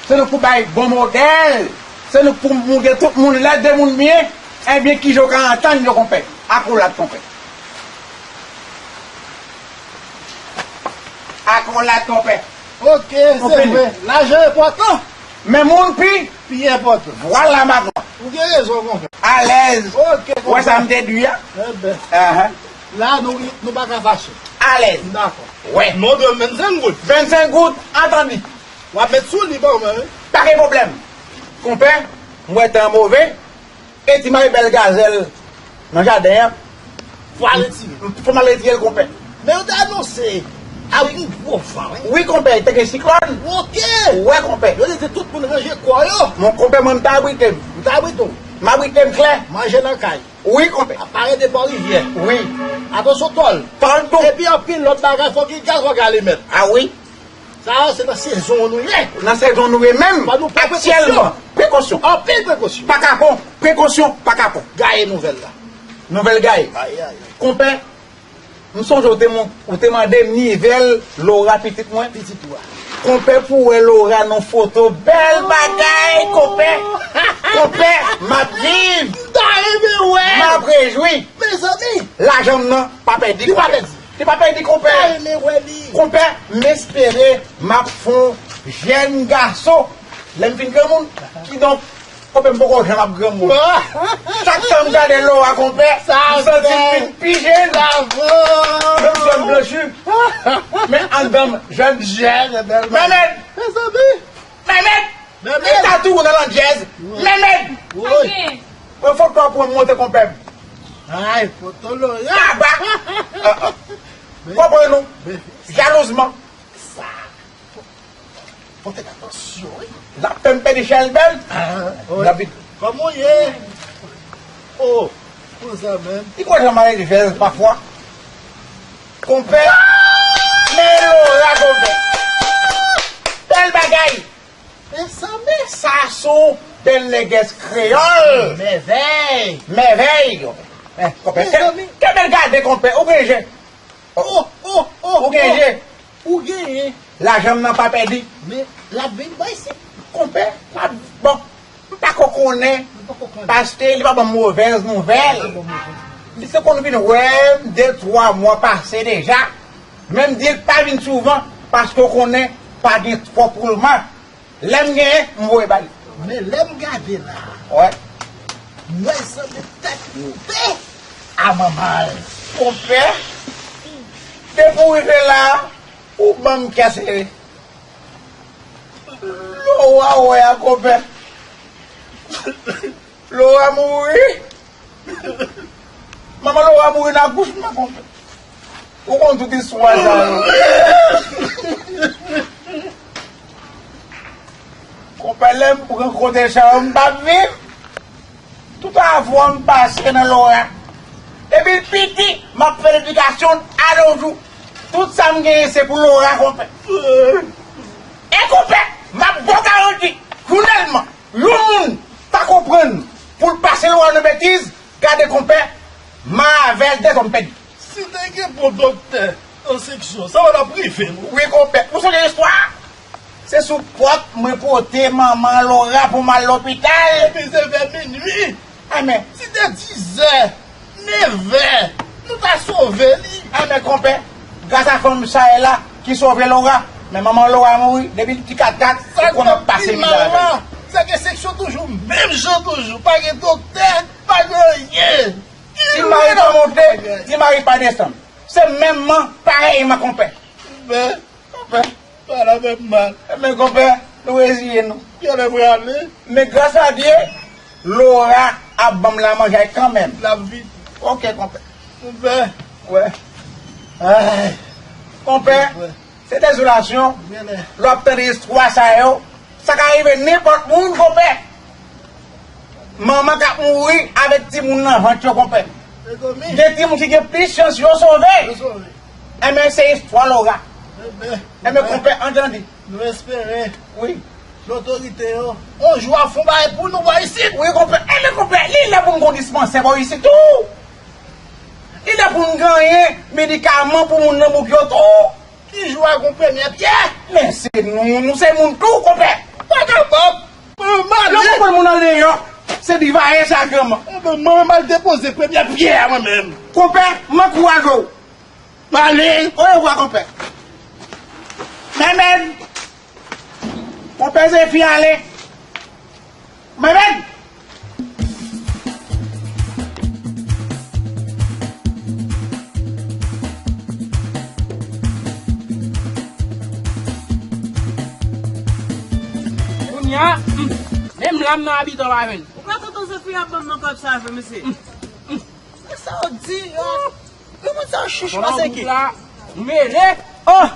Se nou k pou bay bon modèl. Se nou k pou montre tout moun lè de moun byen. Enben, kijan w ka antann yo, konpè? Akolad, konpè. Akolad, konpè. Ok, se vre. Lajan enpòtan. Men moun pi. Pi enpòtan. Vwala, madanm. Ou gen rezon, konpè. Alèz. Ok, konpè. Ou wè sa m te di a? Enben. Ahan. La, nou, nou pa ka fache. Alèz. Dakò. Wè. Non, de vennsenk goud. Vennsenk goud, antandi. W ap met sou li, ban mwen, wi. Pa gen pwoblèm. Konpè, m wè tan an move. E ti mari bèl gazèl nan jaden an. Fò al retire. Fò m al retire l, konpè. Men yo te anonse avèk yon gwo van, wi. Wi, konpè, te gen siklòn. Ok. Wè, konpè. Yo te di tout moun ranje kò yo. Mon konpè, mwen, m ta abrite m. Ou ta abrite w. M abrite m klè. Manje nan kay. Wi, konpè. Pa rete bò rivyè. Wi. Atansyon tòl. Tòl tou. Epi anpil lòt bagay, fòk gen gaz, fòk gen alimèt. A wi. Sa a, se nan sezon nou ye. Nan sezon nou ye menm. Fò nou pran prekosyon. Aktyèlman, prekosyon. Anpil prekosyon. Pa kapon, prekosyon, pa kapon. Gaye nouvèl la. Nouvèl gaye. Ay, ay, ay. Konpè, m sonje w te mon-, ou te mande m nivel Laura pitit mwen. Pitit ou a. Konpè, pou wè Laura nan foto, bèl bagay, konpè. Konpè, m ap viv. M ta renmen wè. M ap rejwi. Mezanmi. Lajan m nan, pa pèdi, konpè. Li pa pèdi. Li pa pèdi, konpè. Mwen ta renmen wè li. Konpè, m espere m ap fè yon jèn gason lè m fin granmoun. Kidonk, konpè, m poko janm ap granmoun. Chak tan m gade Laura, konpè, m santi m vin pi jèn. Bravo! Menm si m blanchi, men anndan m jèn. Jèn, bèl. Mèmèd! Mezanmi! Mèmèd! Mèmèd! Li tatouye nan landjèz. Wi. Mèmèd! Wi. Pran foto a pou mwen monte konpè m. Ay, foto Laura. Kaba! Ah, ah. Konprann nou? Jalouzman. Sa. Fò fè atansyon, wi. L ap fè m pèdi chèlbè. Ah, wi. L ap vin. Kòman w ye? Oh, konsa menm. Li kwè jan m ale di fè l pafwa. Konpè. Men Laura, konpè. Bèl bagay. Mezanmi, sa sou Bèl nègès kreyòl. Mèvèy. Mèvèy. Eh, konpè, mezanmi, ke bèl gade, konpè, ou gen je. Oh, oh, oh, ou gen je. Ou genyen. Lajan m nan pa pèdi. Men, l ap vin bò isit. Konpè, l ap, bon, m pa ko konnen. Ou pa ko konnen. Paske li pa ban m movèz nouvèl. Li pa ban m movèz nouvèl. Li te konn vin wè m de twa mwa pase deja. Men m di l pa vin souvan, paske w konnen pa gen twòp woulman. Lè m genyen, m voye ba li. Men lè m gade la, wè, m wè l sanble tèt moute a manman l. Konpè, depi w rive la, ou ban m kè sere. Lora wè a, konpè. Lora mouri. Manman Lora mouri nan akouchman, konpè. Ou konn tout istwa sa yo. Konpè, lè m pran kote sa yo, m p ap viv. Tout avwa m pase nan Lora. Depi l piti, m ap fè ledikasyon l a nos jours. Tout sa m genyen, se pou Lora, konpè. E konpè, m ap ba w garanti, jounèlman, yon moun pa konprann pou l pase Lora nan betiz, gade konpè, m avè l dèzòm pèdi. Si te gen bon doktè nan seksyon, sa pa t ap rive, non. Wi, konpè, ou sonje istwa a? Se sou pòt mwen pote manman Lora pou m al lopital. Epi se vè minui. Amè. Si te dizè, nevè, nou ta sove li. Amè, konpè, gras a fanm sa la ki sove Lora. Men manman Lora mouri, depi l ti katak, ou konn ap pase mizè avè l. Se ke seksyon toujou menm jan toujou. Pa gen doktè, pa gen anyen. Ti mari pa monte, ti mari pa desann. Se menm man, parèyman, konpè. Men, konpè. Sa la fè m mal. Men konpè, nou reziye nou. Genlè prale. Men gras a Dye, Lora ap ban m lamanjay kanmenm. L ap vini. Oke, konpè. Konpè. Wè. Ay. Konpè, wè, se dezolasyon. Genlè. Lè w ap tande istwa sa yo, sa ka rive nenpòt moun, konpè. Manman k ap mouri avèk timoun nan vant yo, konpè. Gen timoun ki gen plis chans yo sove. Yo sove. Enben, se istwa Lora. Enben, konpè, ann tande. Nou espere, wi, lotorite yo, yon jou ap fè yon bagay pou nou bò isit. Wi, konpè. Enben, konpè, li lè pou n gen yon dispansè bò isit tou. Li lè pou n genyen medikaman pou moun nan bouk yo tou. Ki jou a gon premye pyè? Men se nou, nou se moun tou, konpè. Pa kapab. Mwen male. Lè w konprann moun nan deyò, se divaye sa granman. Mwen mal depoze premye pyè a mwen menm. Konpè, m ankouraje w. Male. Orevwa, konpè. Mèmèd. Konpè Zefi ale. Mèmèd. Kounye a, hmm, menm lam nan abitan pa jwenn. Ou kwè tonton Zefi ap ban m nan kòb sa vre, mesye? Hmm, hmm. Se sa w di, yo. Ki moun sa yo chich pase ki? Ou mele. Oh!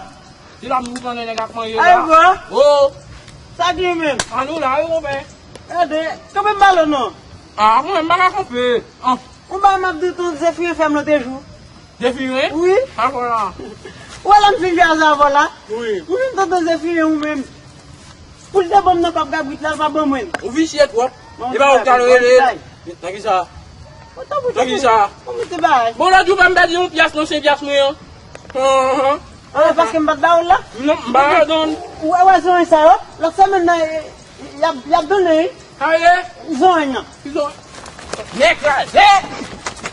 Se la m tande nèg ap manje la. Ay, bro. Oh! Sa gen menm? An nou la, wi, konpè. Gade, kanpe m ballon non. Ah, mwen, m pa ka kanpe. Ah. Ou pa m ap di tonton Zefiren fè m lòt jou. Zefiren? Wi. Avò la. Ou wè lè m fin jaze avò la? Wi. Ou menm tonton Zefiren ou menm. Pou l te ban m nan kòb kabrit la, l pa ban mwen. Ou visye twòp. E pa ou k t al rele l. Nan kisa? Nan kisa? Bon, lòt jou pa m pèdi yon pyès nan senk pyès mwen an. Anhan. Ah, paske m pa t ba ou l la? Non, m pa ka donn. Ou wè, wè, zon sa yo? Lòt semèn nan, y ap, y ap donnen, wi. Sa ye? Zon nan. Ki zon? Nèg kraze!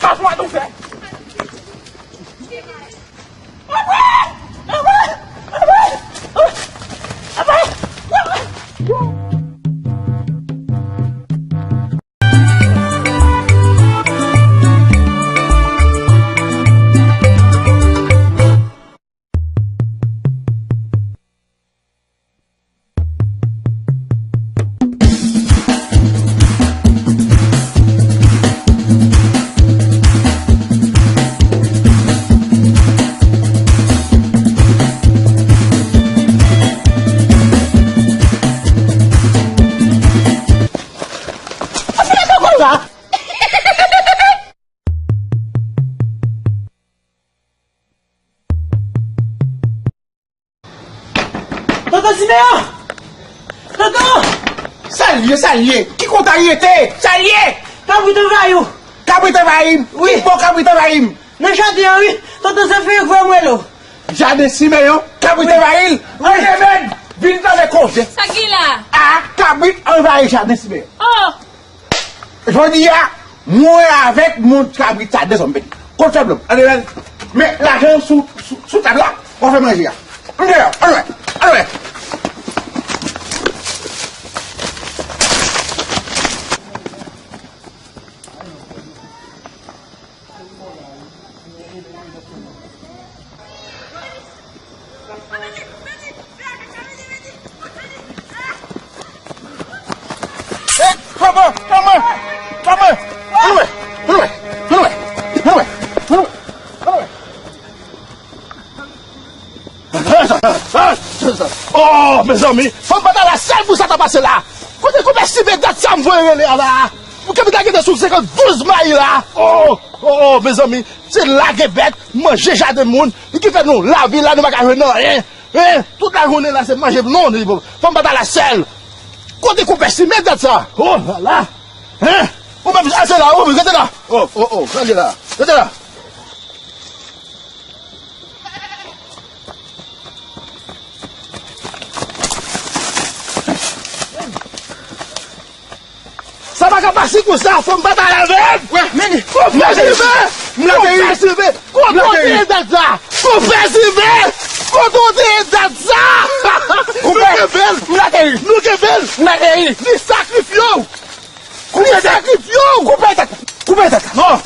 Pas mwa tou fè! Tonton Simeon! Tonton! Sa l ye, sa l ye? Ki kontaryete? Sa l ye? Kabrit anvayi w. Kabrit anvayi m? Wi. Ki bò kabrit anvayi m? Nan jaden an, wi. Tonton Zefirye voye m rele w. Jaden Simeyon, kabrit anvayi l. Wi. Andemen, vin tande koze. Sa ki la? A, kabrit anvayi jaden Simeyon. Oh! Jodi a, mwen avèk moun kabrit sa dezòm pete. Kot fèb lòm? Andemen, men lajan sou, sou, sou tab la, w a fè manje a. M deyò, ann wè, ann wè. Eh, kòman, kòman, kòman? Ann wè, ann wè, ann wè, ann wè, ann wè, ann wè. Oh, mezanmi, fò m pa t al a sèl pou sa ta pase la. Kote konpè Simeyon dat sa m voye rele a la? Pou ke m ta gentan sou senkant douz mayi la. Oh, oh, oh, mezanmi, se lage bèt, manje jaden moun, li ki fè nou lavi la, nou pa ka jwenn anyen. Hein? Tout lajounen la, se manje, non, fò m pa t al a sèl. Kote konpè Simeyon dat sa? Oh la la. Hein? Ou menm, ase la, ou, rete la. Oh, oh, oh, rete la. Rete la. Sa pa ka pase konsa, fò m pa ta lave m. Wè, men li. Konpè Simeyon! M la te ri. Konpè Simeyon! Kote w te ye dat sa? Konpè Simeyon! Kote w te ye dat sa? Nou kenbe l! M la te ri. Nou kenbe l! M la te ri. Li sakrifye w! Li sakrifye w! Koupe tèt! Koupe tèt! Non!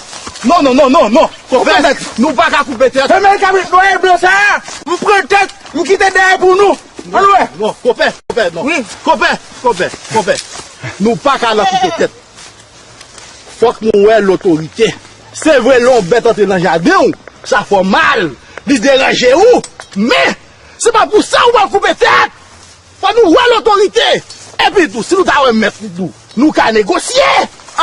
Non, non, non, non, non! Koupe tèt! Nou pa ka koupe tèt! Femèl kabrit nwa e blan sa a, m pran tèt, m kite dèyè pou nou! Ann wè! Non, konpè, konpè, non. Wi. Konpè, konpè, konpè. Nou pa ka nan koupe tèt. Fòk nou wè lotorite. Se vre, lè yon bèt antre nan jaden w, sa fè w mal, li deranje w, men se pa pou sa ou pral koupe tèt. Fò nou wè lotorite. Epi tou, si nou ta wè mèt li tou, nou ka negosye.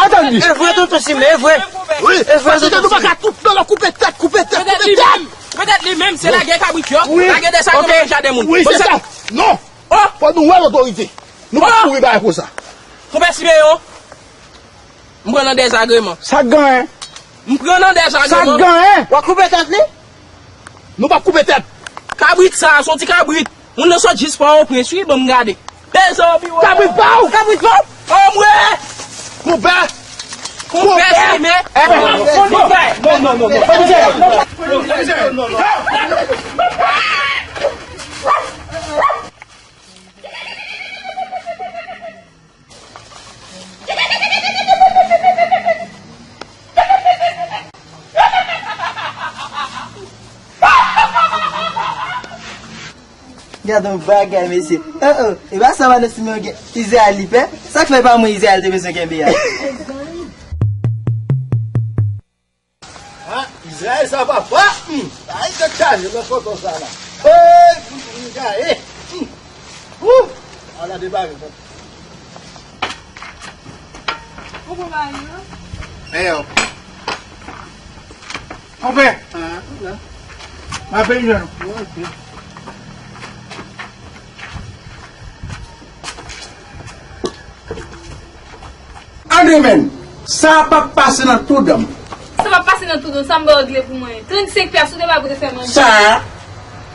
Antann li. E vre, tonton Simeyon, e vre. Wi, e vre, paske tonton Simeyon. Nou pa ka tout nan koupe tèt, koupe tèt, koupe tèt. Petèt li menm, petèt li menm, se lage kabrit yo, lage de sa yo nan jaden moun. Wi, se sa. Non. Oh! Fò nou wè lotorite. Nou pa kouri bagay konsa. Konpè Simeyon, m pran nan dezagreman. Sa k genyen? M pran nan dezagreman. Sa k genyen? W ap koupe tèt li? Nou p ap koupe tèt. Kabrit sa a, se yon ti kabrit. Moun nan sot jis Pòtoprens, wi, ban m gade. Mezanmi, wi. Kabrit pa w! Kabrit pa w! Oh, mwen! Konpè! Konpè Simeyon! Non, non, non, non. Gad yon bagay, mesye. Oh, oh. E pa sa madan Simeyon gen Izrayèl li pè? Sa k fè pa mwen Izrayèl te bezwen kenbe a? Ah, Izrayèl sa papa. Hmm. Ay, tèt chaje nan tonton sa la. Hey, pou m gaye. Hmm. Wouh. Ala de bagay. Ou bon bagay, non? Hey, yo. Konpè. Ah, la. M ap vini jwenn ou. Ok. Andre men, sa p ap pase nan tou dan m. Sa p ap pase nan tou dan m, sa m ba w regle pou mwen. Trannsenk pyas ou te bay pou te fè manje. Sa a?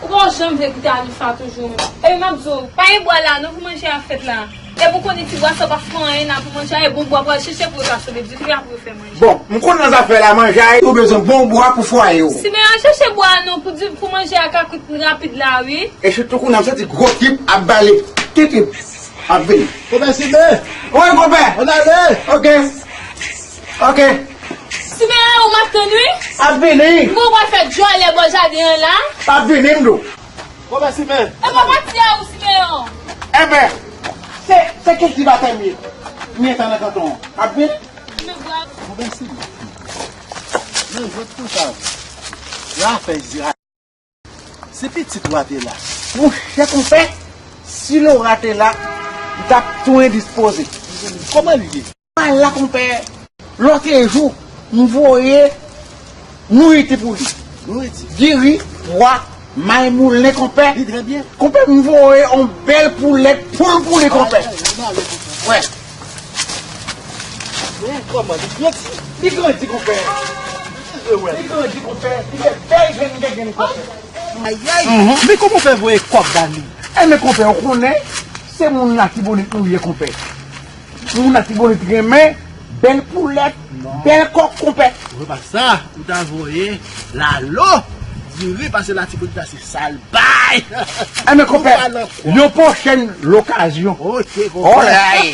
Ou pa janm vle goute a nou sa toujou menm. Epi m ap di w, pa gen bwa la non pou manje a fèt la. Epi w konnen ti bwa sa w pa fè anyen la pou manje a, e bon bwa pou al chèche pou yo ka sove di fè a pou yo fè manje. Bon, m konn nan zafè la manje a, ou bezwen bon bwa pou fwaye w. Simeyon, al chèche bwa a non pou di, pou manje a ka kwit rapid la, wi. E sitou kounye a m santi gwo trip ap bale. Titi, ap vini. Konpè Simeyon! Wi, konpè! Ann ale! Ok. Ok. Simeyon, ou m ap tann, wi. Ap vini. M gon pral fè djòlè bò jaden an la. Ap vini, m di w. Konpè Simeyon! E pa pati a ou, Simeyon! Enben, se, se kiltivatè m ye. M ye tan nan kanton an. Ap vini. Konpè Simeyon! Men jwèt konsa. Lafè Izrayèl. Se pitit w a te la. Monchè konpè, si Lora te la, li t ap tou endispoze. Kòman li ye? Mal la konpè. Lòtrejou, m voye nouriti pou li. Nouriti? Diri, pwa, may moulen konpè. Li trè byen. Konpè, m voye yon bèl poulèt, poul pou li konpè. Ay, ay, ay, ay, konpè. Wè. Men kòman li grandi? Li grandi, konpè. Li grandi, konpè. Li gen bèl grenn, gen grenn, konpè. Ayay. Men kòman w fè voye kòb ba li? Enben, konpè, ou konnen, se moun Latibonit nou ye, konpè. Moun Latibonit renmen bèl poulèt, bèl kòk, konpè. Ou wè pa sa, ou ta voye Lalo, diri, pase Latibonit la se sa l bay. Enben, konpè, yon pwochèn lokazyon. Ok, konpè. Alright.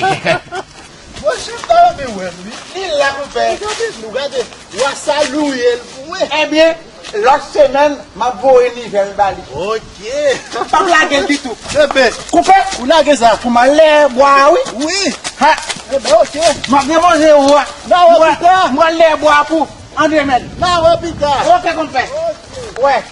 Mwen chita, men wè l, wi. Li la, konpè. Gade, nou gade. W a salouye l pou mwen. Ebyen, lòt semèn, m ap voye nivèl ba li. Ok. M p ap lage l ditou. Enben, konpè, ou lage sa pou m al lè bwa a, wi. Wi. Ha. Enben, ok. M ap depoze ou a. Nan, wè, pita. M al lè bwa a pou Andre Mèd. Nan, wè, pita. Ok, konpè. Ok. Wè.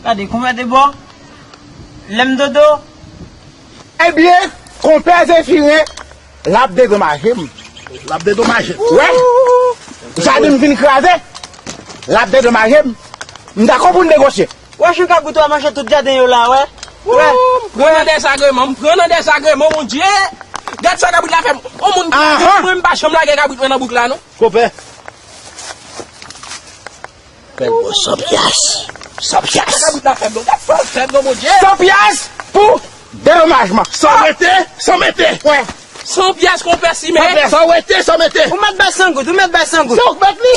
Gade, konpè Debò, lè m dodo. Ebyen, konpè Zefiren, l ap dedomaje m. L ap dedomaje m. Wè, jaden m vin kraze, l ap dedomaje m. M dakò pou n negosye. Wè, jan kabrit ou a manje tout jaden yo la, wè. Wè, m pran nan dezagreman, m pran nan dezagreman, Bondye. Gad sa kabrit la fè m. On moun, aha, mwen, m pa janm lage kabrit mwen nan bouk la, non. Konpè. Fè l bon san pyas. San pyas. Gad sa kabrit la fè m, non. Gad sa l fè m, non, Bondye. San pyas pou dedomajman. San rete, san mete. Wè. San pyas, konpè Simen. San rete, san mete. Ou mèt bay san goud, ou mèt bay san goud. Sa w mèt li.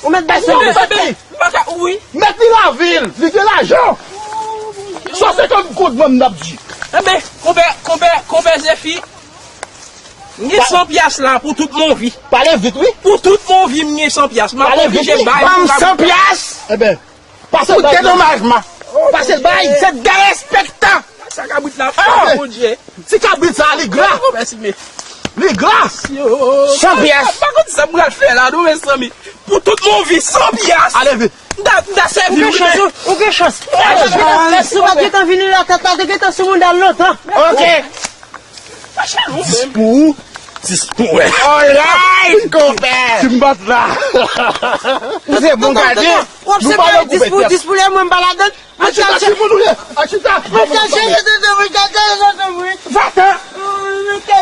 Ou mèt bay san goud. Ou mèt li. M pa ka, wi. Mèt li lavi l, li gen lajan. San senkant goud, mwen, m ap di. Enben, konpè, konpè, konpè Zefi, m gen san pyas la pou tout mon vi. Pale vit, wi. Pou tout mon vi, m gen san pyas. M ap oblije bay. Ban m san pyas. Enben, pase l bay. Pou dedomajman. Pase l bay. Se derespektan. Sa kabrit la fè, Bondye. Ti kabrit sa, li gra. Li gra. San pyas. M pa konn sa m pral fè la, non, mezanmi. Pou tout mon vi, san pyas. Ale vit. M ta, m ta sèvi l, wi, men. Ou gen chans, ou gen chans. Si w pa t gentan vini la, tèt la te gentan sou mouda l lontan. Ok. Dis pou ou, dis pou mwen. Alright, konpè. Si m pa t la. Ou se bon gade. Nou pa nan koupe tèt. Dis pou, dis pou lè mwen m pa ladann. Achita, achita, achita. Mwen chache de mwen chache de mwen. Va-t'en.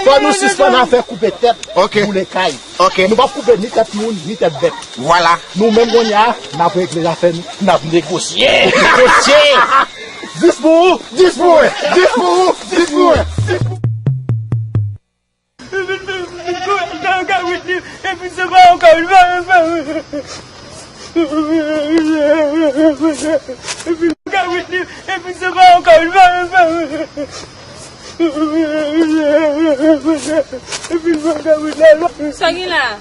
Fò nou sispann afè koupe tèt, ok, boule kay. Ok. Nou p ap koupe ni tèt moun, ni tèt bèt. Vwala. Nou menm kounye a, n ap regle zafè nou, n ap negosye. Negosye. Dis pou ou, dis pou mwen, dis pou ou, dis pou mwen. Sa gen la?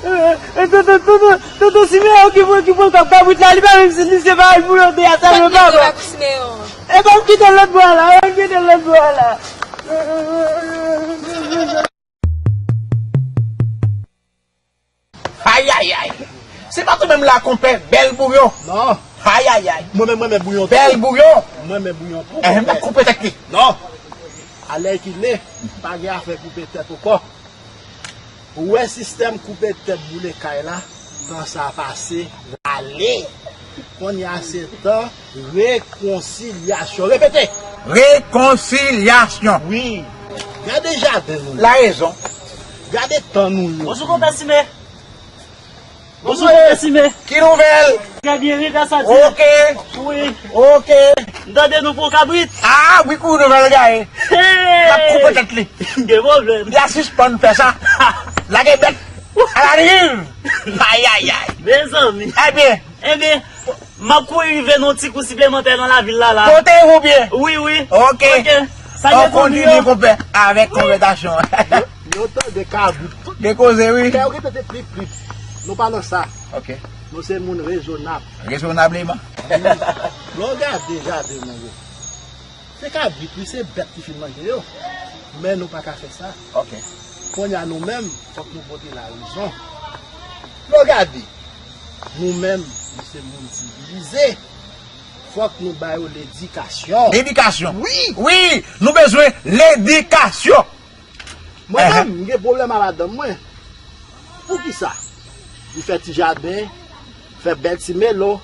E, e, tonton, tonton, tonton Simeon ki pran, ki pran kòb kabrit la, li pa menm si li se pa l pou yo te atann yo, papa. E ban m kite l lòt bò a la, ban m kite l lòt bò a la. Ayayay. Se pa tou menm la, konpè, bèl bouyon. Non. Ayayay. Mwen menm, mwen renmen bouyon tou. Bèl bouyon. Mwen renmen bouyon tou, konpè. Enhen, m ap koupe tèt li. Non. Alèkile, pa gen afè koupe tèt ankò. Ou wè sistèm koupe tèt boule kay la, tan sa pase, l ale. Kounye a se tan rekonsilyasyon. Repete! Rekonsilyasyon. Wi. Gade jaden nou. La rezon. Gade tan nou yo. Bonjou, konpè Simen. Bonjou, konpè Simen. Ki nouvèl? Trè byen, wi, gras a Dye. Ok. Wi. Ok. M tande nou pran kabrit. Ah, wi, kou nouvèl gaye. Hey! L ap koupe tèt li. M gen pwoblèm. Li a sispann fè sa. Lage bèt. Ala li. Ayayay. Mezanmi. Ebyen. Ebyen, m ap kouri rive nan yon ti kou siplemantè nan lavil la, la. Kote ou byen? Wi, wi. Ok. Ok. Sa gen kounye a, konpè, avèk konvètasyon. Yo, yo tande kabrit. Gen koze, wi. Kè yo gen tete plip, plip. Nou pa nan sa. Ok. Nou se moun rezonab. Rezonableman. Lè w gade jaden nou yo. Se kabrit, wi, se bèt ki fin manje yo. Men nou pa ka fè sa. Ok. Kounye a nou menm, fòk nou pote larezon. Lè w gade, Nou menm, nou se moun sivilize. Fòk nou ba yo ledikasyon. Ledikasyon. Wi. Wi, nou bezwen ledikasyon. Mwen menm, m gen pwoblèm a madanm mwen. Poukisa? Li fè ti jaden, fè bèl ti melo.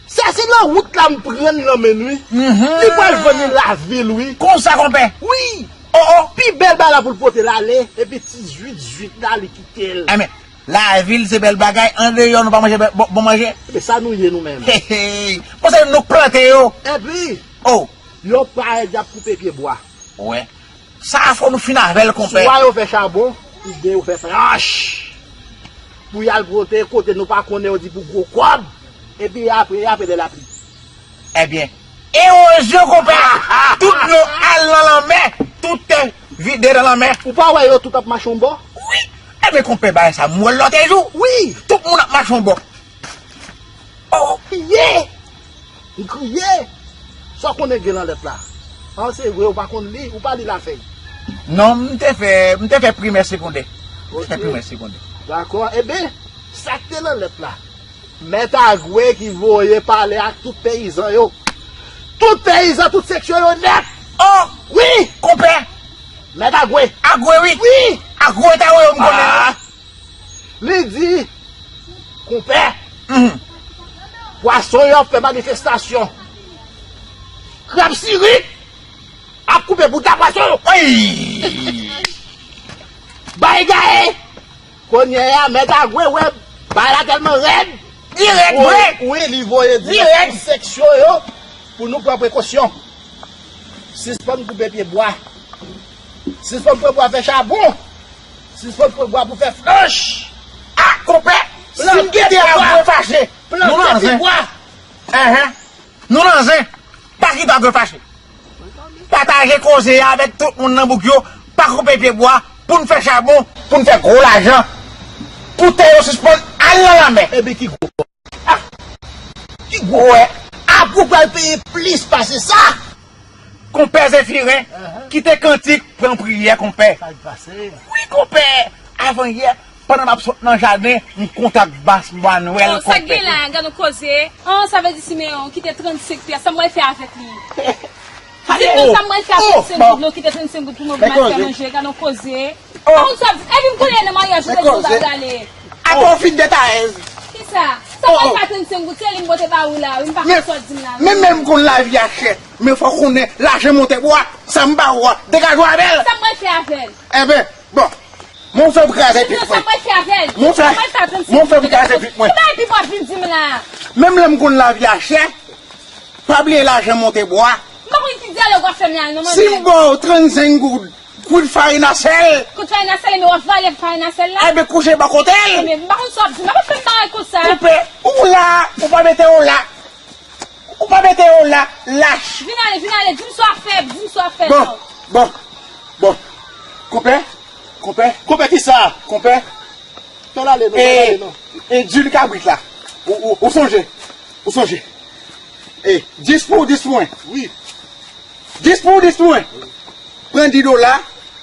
Sa se nan wout la m pran l nan men l wi. Li pral vann li lavil wi. Konsa, konpè? Wi. Oh, oh. Pi bèl bagay la pou l pote l ale, epi ti zwit zwit la, li kite l. Enben, lavil se bèl bagay, andeyò nou pa manje bè-, bon, bon manje. Ebyen, sa nou ye nou menm? Hey, hey. Bon, se nou k plante yo. Epi, oh, yo parèt y ap koupe pye bwa. Wè. Sa a fò nou fin avè l, konpè. Swa yo fè chabon, oubyen yo fè planch. Pou y al pote kote nou pa konnen, yo di pou gwo kòb. Epi apre, apre de lapli. Ebyen, ewozyon, konpè, tout nou al nan lanmè, tout tè vide nan lanmè. Ou pa wè yo tout ap mache yon bò? Wi. Ebyen, konpè, bagay sa, m wè l lòt jou. Wi. Tout moun ap mache yon bò. Oh, oh. Ye! M kriye! Sa w konnen gen nan lèt la? An, se vre, ou pa konn li, ou pa li lavèy. Non, m te fè, m te fè primè segondè. M te fè primè segondè. Dakò. Eben, sa k te nan lèt la? Mèt Agwe ki voye pale ak tout peyizan yo. Tout peyizan, tout seksyon yo nèt. Oh! Wi! Konpè! Mèt Agwe. Agwe, wi. Wi! Agwe ta voye m konnen. Ah! Li di, konpè, pwason yo ap fè manifestasyon. Krab sirik ap koupe bout a pwason yo. Oy! Bay gaye! Kounye a, Mèt Agwe wè bagay la tèlman rèd. Dirèk, vre. Wi, li voye dirèk pou seksyon yo, pou nou pran prekosyon. Sispann koupe pye bwa. Sispann pran bwa fè chabon. Sispann pran bwa pou fè planch. Ah, konpè, si m kite Agwe fache, nou nan zen. Enhen. Nou nan zen. Pa kite Agwe fache. Pataje koze a avèk tout moun nan bouk yo. Pa koupe pye bwa pou n fè chabon, pou n fè gwo lajan. Pou tè yo sispann al nan lanmè. Epi ki gwo Ah! Ki gwo, wè! Apre w pral peye plis pase sa! Konpè Zefiren, kite kantik, pran priyè, konpè. Sa k pase? Wi, konpè! Avan yè, pandan m ap sot nan jaden, m kontak Bas Manwèl, konpè. Oh, sa k gen la, gad yon koze. An, sa vle di Simeyon kite trannsenk pyas, sa m pral fè avèk li? Di m non, sa m pral fè avèk trannsenk goud, non, kite trannsenk goud pou mwen, pou m al fè manje, gad yon koze. Oh. Konn sa, epi m konnen nan maryaj ou bezwen bagay ale. Apa w fin dètayèz. Kisa? Sa pral pa trannsenk goud, se li m pote ba ou la, wi, m pa konn sa w di m la. Men, men m konn lavi a chè, men fò w konnen lajan monte bwa, sa m ba ou a, degaje w avè l. Sa m pral fè avè l? Enben, bon, men w fè m kraze pit mwen. Sa m pral fè avè l? Men w fè, men w fè m kraze pit mwen. Ou pa epi w ap vin di m la. Menm lè m konn lavi a chè, pa bliye lajan monte bwa. M pa konn ki dyalòg w ap fè m la, non, mwen menm. Si m ba w trannsenk goud, kout farin a sèl. Kout farin a sèl, men w ap vale farin a sèl la? Enben, kouche bò kote l. Enben, m pa konn sa w ap di, m pa konn fè m bagay konsa. Konpè, ou la, ou pa mete w la. Ou pa mete w la, lach. Vin ale, vin ale, di m sa w ap fè, di m sa w ap fè non. Bon, bon, bon. Konpè, konpè. Konpè kisa? Konpè. Fè l ale non, fè l ale non. E di l kabrit la. Ou, ou, ou sonje, ou sonje. E, dis pou ou, dis pou mwen. Wi. Dis pou ou, dis pou mwen. Pran dis dola,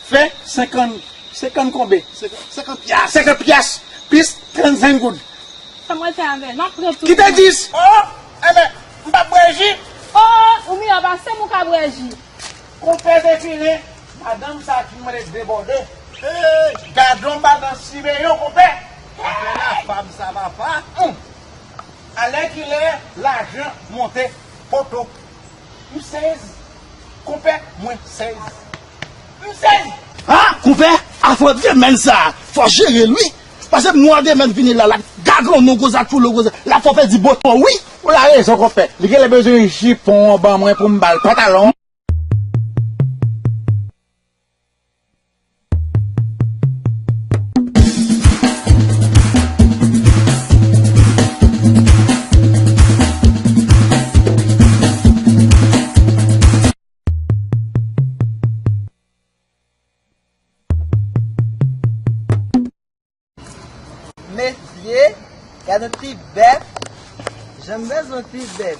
fè senkant, senkant konbe? Senkant, senkant pyas. Senkant pyas, plis trannsenk goud. Sa mwen fè avè l? M ap pran tout. Kite dis. Oh, enben, m p ap bwè ji. Oh, ou miyò pase m, ou ka bwè ji. Konpè Zefiren, madanm sa ki mande debòde. Hey! Gadon madanm Simeyon, konpè. Konpè la, fanm sa papa. Hum. Alèkile lajan monte poto. M sezi. Konpè, mwen sezi. M sezi. Ha, konpè, afè de mèn sa, fò jere l wi. Pase mwa de mèn vini la, la, gagan non gwo zak, choulo gwo zak, la fò fè di boton wi. Ou la rezon, konpè. Li genlè bezwen jipon an ban mwen pou m ba l pantalon. Mesye, gade yon ti bèf. Jan m bezwen ti bèf.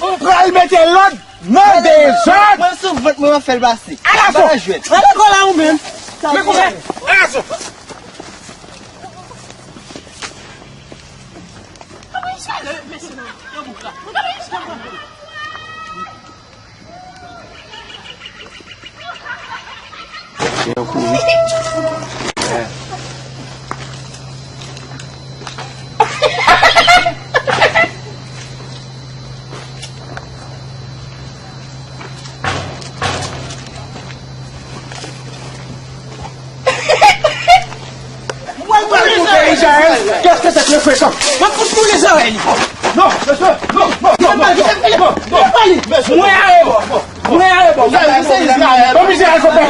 M pral mete lòd nan dezòd. Mwen sou vant mwen, mwen fè l pase. Ala fò. Ala jwèt. Ala kò la ou menm. Men kouzen. Ala sou. Yo kouri. Mwen pral koute Izaèl. Kèske se ke frekan? Mwen fout koule Izaèl. Non, mesye, non, non, non, non, non, non, non, non, mesye. Mwen ale bò. Mwen ale bò. Izaèl, se Izaèl. Bon, Izaèl, konpè.